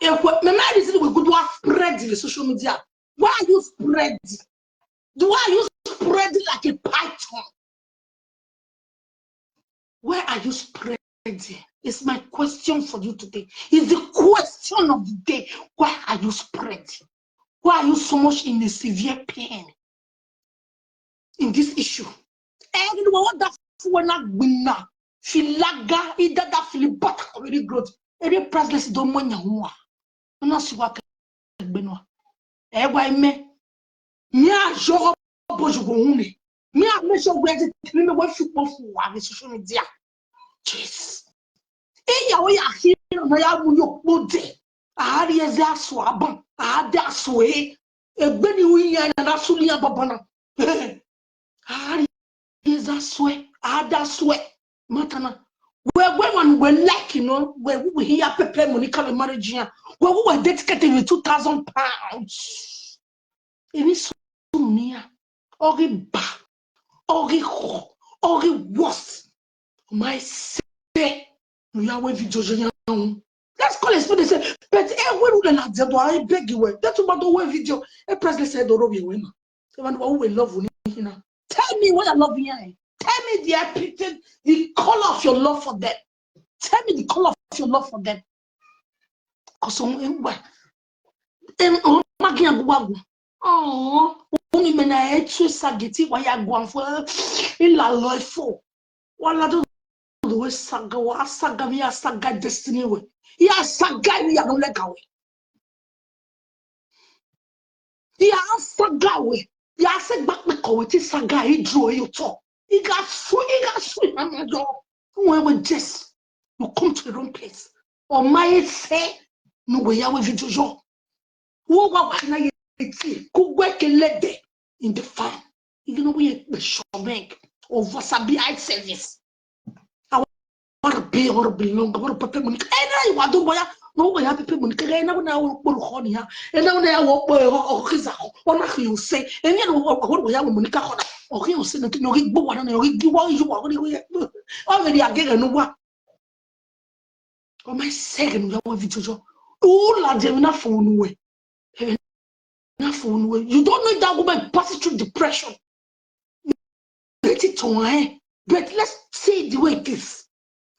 If we, me, me, this is we good to spread in the social media. Why are you spreading? Why are you spreading like a python? Why are you spreading? It's my question for you today. It's the question of the day. Why are you spreading? Why are you so much in a severe pain in this issue? Ẹni wẹ wọ́n da fún ẹ náà gbìnà, fi lága, ìdádá fi lè bàtà kọ̀wé ní growth. Eré priceless tó mọ̀ yàn wọ́n wà. Wọ́n náà sì wá kẹgbẹ́ náà. Ẹ wá ẹ mẹ́. Mi a yọ ọbọ yòwò òun ni. Mi a make sure wẹ ẹ ti tẹ̀lé mi wẹ́ fi pọ̀ fún wa ní social media. Jeez. Ìyàwó yà kí ọ̀nà yà mú yóò pọ̀ dé. A rhie ẹzẹ aso aban, a da aso e. Egbe ni u yan na da su ni ababan na. A rhie ẹzẹ aso e, a da aso e. Matana. Wẹ wẹ wan wẹ like no, wẹ we here pepper money come marriage yan. Wẹ we dedicate with two thousand pounds. Emwi so nian, ọ ghi ba, ọ ghi khọ, ọ ghi worse. Ma sẹ, ne u ya wẹ video ye yan ru. Let's call a spade a spade. But e wẹ ru ladian do a beg wẹ. That you do wẹ video. E priceless do ro vbe wẹ na. E man wa we love ni na. Tell me what I love here. Tell me the epitome, the color of your love for them. Tell me the color of your love for them. 'Cause um, um, why? Um, um, ma gian gu wa gu. Oh, uni mẹ na ẹ tu sageti wa ya guan fo, ila lọ ẹ fo. Wa ladian do wẹ saga, wa saga vbe ya saga destiny wẹ. Ya saga vbe ya no lẹga wẹ. Ya saga wẹ. Ya sẹ gba kpẹkọ wẹ te saga i dro ye otọ. I gha su, i gha su, I ma ma yọ. Wẹ wẹ just, you come to the wrong place. Ọ ma he sẹ ne uwẹ ya wẹ video yọ. Wo wa wa na ye ti ku gbe ke lede in the farm. Igi no we ye kpe shop bank or Wasabi eye service. I want to be, I want to belong, I want to pay money. Ena wa do boya, no wa ya pay money. Ke ena na wo kporo kho ni ya. Ena na ya wo kpo o khiza kho. Ọ na khi use. Ena no wa wa ya wo money ka kho na. O khi use no no gi gbo wa na, no gi wa yu wa ni we. O ve dia gege no wa. Ọ ma sẹ ghe ne u ya wẹ video yọ. U ladian emwi na fo unu wẹ. Emwi na fo unu wẹ. You don't know that woman passing through depression. Beti to ẹ. But let's see the way it is.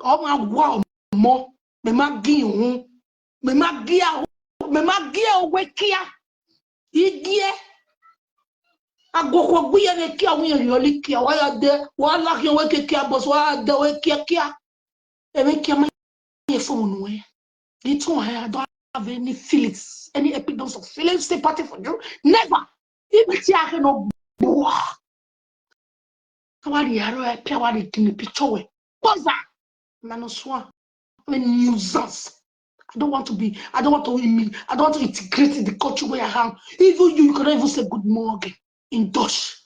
Ọ ma wa ọmọ. Mẹ ma gi ihun. Mẹ ma gi ahun. Mẹ ma gi ẹ owẹ kia. Igie. Aguọkhuẹ gbe iye vbe kia, wẹ irẹn rhiọlẹ kia, wa ya dẹ, wa la khian wẹ ke kia, boss, wa dẹ wẹ kia kia. Emwi kia ma ye fo unu wẹ. This one, I don't have any feelings, any evidence of feelings, sympathy for you. Never. Even ti a khe no gbua. Ka wa rhie aro ẹpia, wa rhie gini picture wẹ. Boza. Man no swan. I'm a nuisance. I don't want to be, I don't want to imi-, I don't want to integrate in the country where I am. Even you, you cannot even say good morning in Dutch.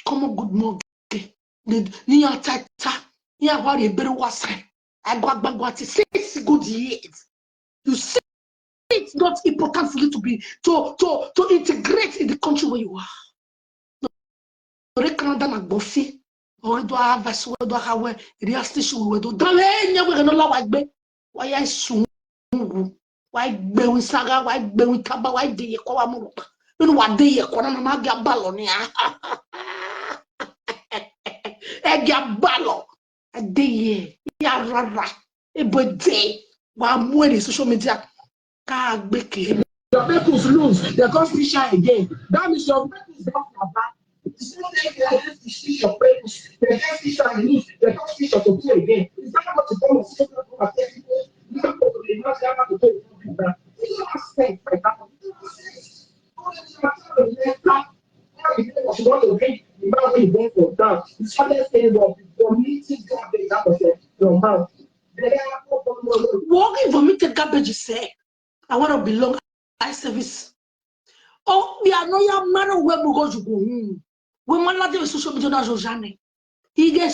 Come on, good morning. Ni, ni ya ta ta. Ni ya wa rhie ebere wa sa. I go agbagba ti six good years. You see, it's not important for you to be, to, to, to integrate in the country where you are. Ore Canada na gbọ fi. Ọ do a vẹsẹ, ọ do a wẹ, radio station wẹ do. Dan vbe ẹ yan wẹ no la wa gbe. Wa ya sun wu. Wa gbe wi saga, wa gbe wi taba, wa de ye kọ wa mu rhọkpa. Inu wa de ye kọ na, na ma gia balọ nia. Ẹ gia balọ. A de ye, ya rara. Ebo de. Wa mu ẹre social media. Ka gbe ke. Your pupils lose, they come still shine again. That means your pupils don't survive. It's not like they are against the shit your pupils. They just still shine and lose. They come still shine to play again. Is that what you come and say? Not to be not that to play. It don't make sense like that. It don't make sense. Why you want to drink the man when you born for down? It's not that thing about vomiting garbage out of your mouth. They are not going to Wọ ghi vomit garbage sẹ. I want to belong. I service. Okpia nọ ya ma rre wẹ mu gho yu gho hu. Wẹ ma ladian vbe social media na zozha nẹ. Ighẹ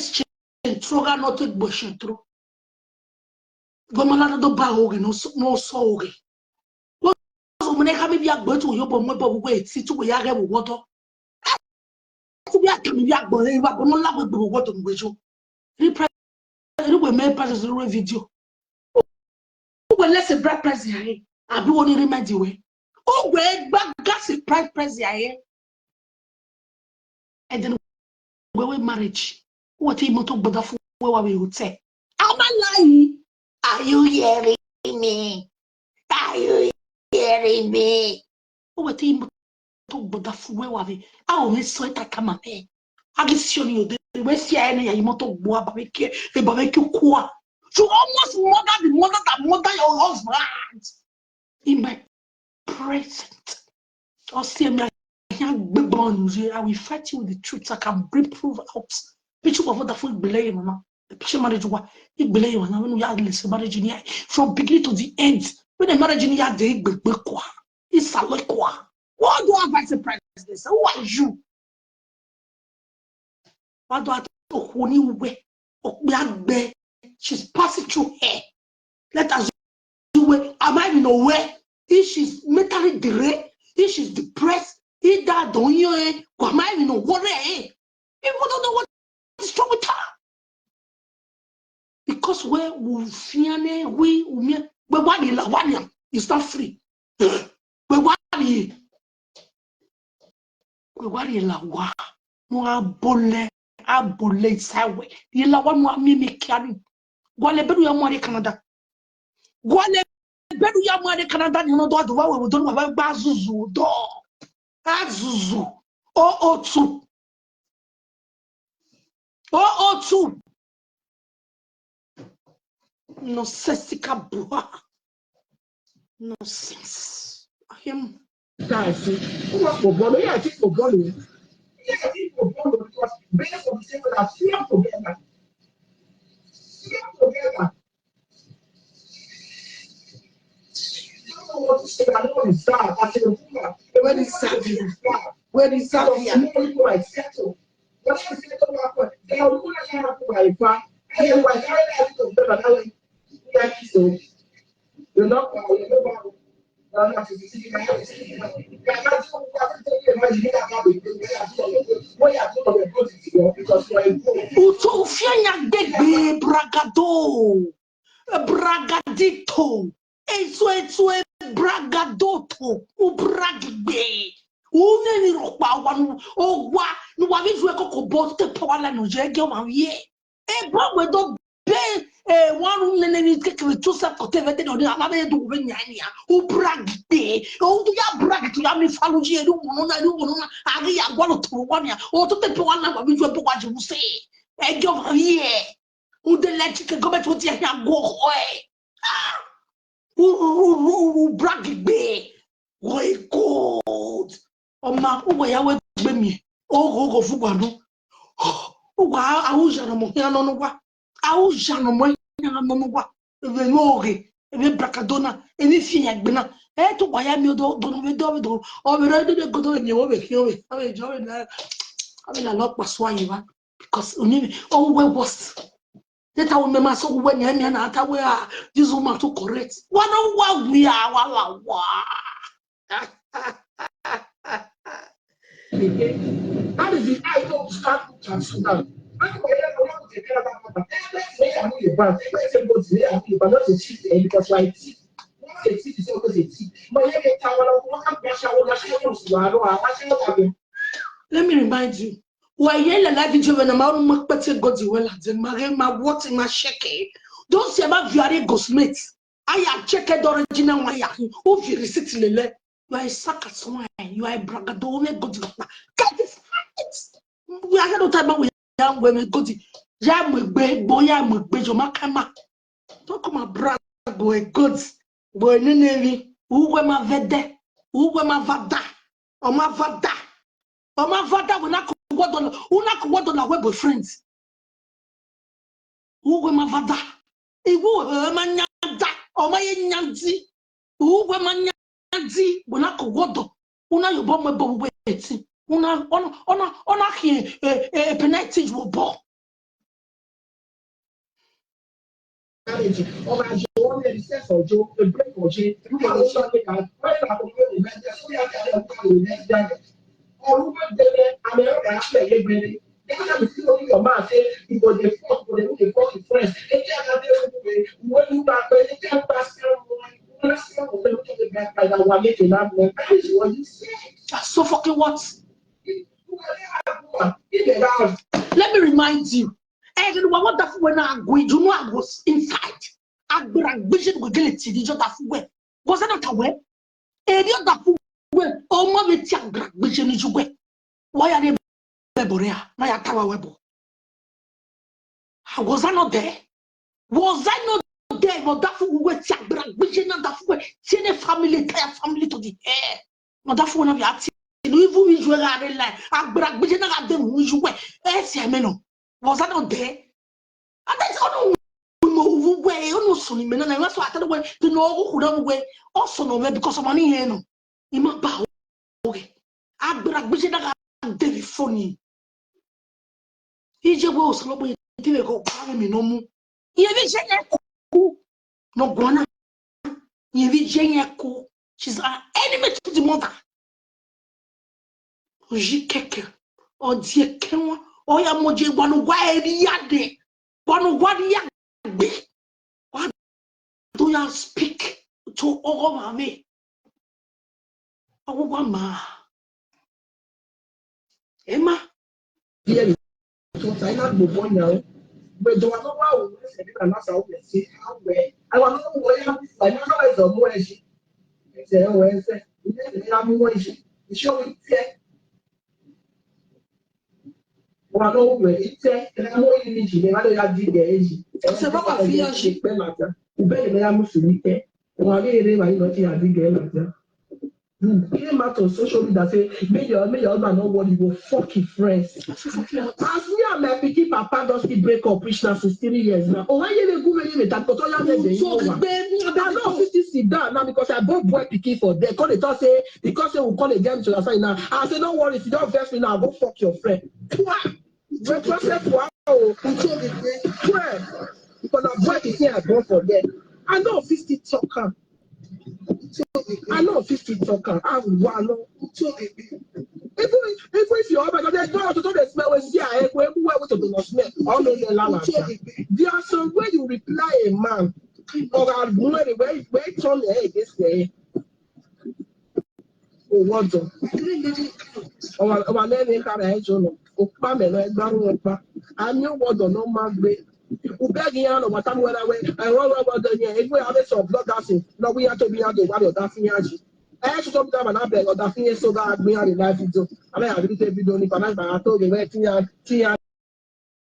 central gha nọ te gbe central. Wẹ ma ladian do ba oghe ne ọ sọ, ne ọ sọ oghe. Wẹ ọ mẹ ne kha mi vbe agbọn tu yobọ mu ẹbọ vbe uwẹ eti tu wẹ ya ghẹ vbe uwọdọ. Ti vbe a tama ivbi agbọn rre, ivbi agbọn ne ọ la wẹ gbe vbe uwọdọ ne uwẹ yo. Rhie price, rhie uwẹ mẹ price rhie video. Uwẹ less a bride price ya re. Abi wo ni remind wẹ. Uwẹ gba gas price price ya re. And then wẹ wẹ marriage. Uwẹ te imoto gbada fu wẹ wa vbe hotel. Ama lai. Are you hearing me? Are you hearing me? Uwẹ te imoto gbada fu wẹ wa vbe. A o vbe sọ eta tama mẹ. A ghi si ọni ode, wẹ si ẹre ne ya imoto gbo a ba vbe ke, e ba vbe ke ukua. You almost murder the mother that murder your husband. In my present. Ọ si ẹmwẹ a hian gbe gbọn unu ye, I will fight you with the truth. I can bring proof out. Picture of that for igbele ye mama. The picture marriage wa igbele ye mama. When we are listen marriage in here from beginning to the end. When the marriage in here dey igbegbe kwa, isalọ kwa. What do I advise the president? Who are you? Wa do a to khu ni uwẹ, okpia gbe, she's passing through hell. Let us do it. Am I in a way? If she's mentally deranged, if she's depressed, if that don't you, am I in a worry? People don't know what is wrong with her. Because wẹ u fian ne we u miẹn, wẹ wa rhie la wa nian, it's not free. Wẹ wa rhie, wẹ wa rhie la wa, ne a bolẹ, a bolẹ isa wẹ, rhie la wa ne a miẹn mẹ kia ni. Gualọ ebe ne u ya mu rrie Canada. Gualọ ebe ne u ya mu rrie Canada ni, ne ọ do a do wa wẹ vbe odọ ne wa gba zuzu odọ. A zuzu. O o two. O o two. Nonsensical bua. Nonsense. Ahim. Guys, who wants football? Yeah, I think football. Yeah, I think football because based on the same that fear together. Fear together. I don't know what to say. I know it's sad. I say, where is Xavi? Where is Xavi? More people like settle. What I say to my friend, they are looking at you like, why? Hey, why? How are you going to that way? Like so. You're not, you're not. Utu ufia nya gbegbe bragado, bragadito, eso eso bragadoto, ubragigbe. Une ni rhọkpa owa nu, owa ne uwa vbe ju ẹkoko bọ te pọ wa la nọ ye ẹgẹ ọmwa vbiẹ. Eba wẹ do be, eh, wa ru nene ni keke vbe Joseph Kote vbe te nọ ni, a ma vbe do vbe nia nia. U brag gbe. U do ya brag to ya mi falu ji, eri uwọnọ na, eri uwọnọ na. A ghi ya gualọ to wa nia. O to te pe wa na wa mi ju ebo wa ji mu se. Ẹgẹ ọmwa vbiẹ. U de lẹ chike gọọmenti wo ti ya guọ khọe. Ah! U, u, u, u, u brag gbe. Wẹ God. Ọ ma, uwa ya wẹ gbe miẹn. Ogho, ogho vugwa nọ. Uwa, a ru ya ne ọmọ khian nọ ne uwa. A ru ya ne ọmọ khian nọ ne uwa. Vbe ne oghe, vbe brakado na, vbe fi yan egbe na. Ẹ te uwa ya miẹn odọ, odọ ne vbe dọ, vbe dọ. Ọ vbe rre dede godo vbe miẹn, vbe khian vbe. Ọ vbe jọ vbe na, ọ vbe na lọ kpa sua ye evba. Because oni, ọ wẹ worse. Later, we must so we nia nia na ta we, ah, this woman too correct. Wa no wa we are, wa wa wa. That is the eye of South Sudan. Anybody that want to take care of that matter, every day I need a bank, every single day I need a bank, not a cheat, eh, because my teeth, not a cheat is always a cheat. My head is tired of what I'm brush out, what I'm brush out, what I'm brush out. Let me remind you, wa ye la live video when I'm out, my petty God, you well, and my game, my what in my shake. Don't say about very ghost mate. I ya check the original one, ya. Who fi receipt lele? You are a sucker, so you are a bragado, me God, you are. Get this right. We are not time we are when we go to. Ya mu egbe, boy, ya mu egbe, your makama. Don't come and brag, boy, good. Boy, nene mi. Uwe ma vede. Uwe ma vada. Ọ ma vada. Ọ ma vada, we na ko wọdọ, u na ko wọdọ na we boyfriend. Uwe ma vada. Iwu ma nya da, ọ ma ye nya di. Uwe ma nya di, we na ko wọdọ. U na yobọ mu ẹbọ vbe uwe eti. U na, ọ na, ọ na, ọ na khian, eh, eh, penalty yu obọ. Marriage, ọ ma jẹ one year, the sex ọjọ, the break ọjọ, you can also make am. When I go to the next day, so we have to have a next day. Or we go there, and they don't ask you again, baby. They have to see only your man say, you go dey fuck, go dey, dey fuck your friends. They can't have everything. When you back, they can't pass you. Pass you, they don't get back by that one, make it happen. That is what you say. That's so fucking what? Let me remind you. Ẹghẹ ne uwa wẹ ọdafẹn uwẹ na gui, you know I was inside. Agbera gbije ne uwẹ gele tie ne iye ọdafẹn uwẹ. What's that about? Eri ọdafẹn uwẹ, ọ ma vbe tie agbera gbije ne iye uwẹ. Wa ya rhie ẹbọ rẹ a, na ya ta wa wẹ ẹbọ. Was I not there? Was I not there? Vbe ọdafẹn uwẹ tie agbera gbije ne ọdafẹn uwẹ, tie ne family, entire family to the air. Ọdafẹn uwẹ na vbe a tie, ne iye uwẹ gha rre la, agbera gbije na gha de mu iye uwẹ, ẹ si ẹmẹ nọ. Was I not there? And that's all we mo we, ọ no sunu mẹ na, na so I tell we, the no who could have we, also no me because of money here no. I ma ba oghe. Agbera gbije na gha de vbe phone. Iye wẹ Osanobua te vbe ghe ọkpa vbe mi nọ mu. Iye vbe iye yẹn ku. Nọ guan na. Iye vbe iye yẹn ku. She's an enemy to the mother. Oyi kẹkẹ. Ọ die kẹwọn. Ọ ya mọ je wa ne uwa ẹre ya dẹ. Wa ne uwa ya gbe. Wa do ya speak to ọghọ ma vbe. Awu wa ma. Emma. Iye mi to ta ina gbogbo yan o. Gbe do wa no wa o, se bi na na sa o be si. Awe. Awa no wo ya, wa na no e zo mo e si. Se o e se. Ine se ya mu e si. Iso mi tie. Wa no wẹ itẹ, ẹna mo yi ni ji ne, wa do ya di gẹ eji. Ọsẹ baba fi ya shi. Pe ma ta. Ube ne ya musu ni ke. Wa ni ere wa ni no ti ya di gẹ ma ta. You came out on social media say, "May your, may your husband not worry, you go fuck his friends." As me and my pikin papa don still break up reach now sixty-three years now. Oh, why you dey go where you dey talk? Because all your men dey. So, you know, I know fit sit down now because I born boy pikin for there. Come dey talk say, because say we come dey get to the side now. I say, "No worry, if you don't vex me now, go fuck your friend." Wah! Retrospect wa o. Uche dey pray. Because na boy pikin I born for there. I know fit still talk am. I know fit still talk am. I wa no. Even, even if your husband dey go to the smell, we see, I go everywhere we to the smell. All no dey allow am. There are some way you reply a man. Or a woman where, where turn the head against the head. Owodo. Ọmwa, ọmwa ne emwi kha rẹ jọ nọ. Okpa mẹ nọ, ẹgba ru ọkpa. A miẹn Owodo ne ọ ma gbe. Ubẹghe iran nọ, wa tama wẹ na wẹ, ẹ, wẹ, wẹ, wẹ, dọ yẹn, egbe avbe sọ bloggers, nọ wẹ iran tobọ iran do wa rrie ọdafẹn iran yi. Ẹ sọsọ bi da ma na bẹghe ọdafẹn iran so gha gbe iran rrie live video. A na ya rhie video ni, ba na ba to ghe wẹ te iran, te iran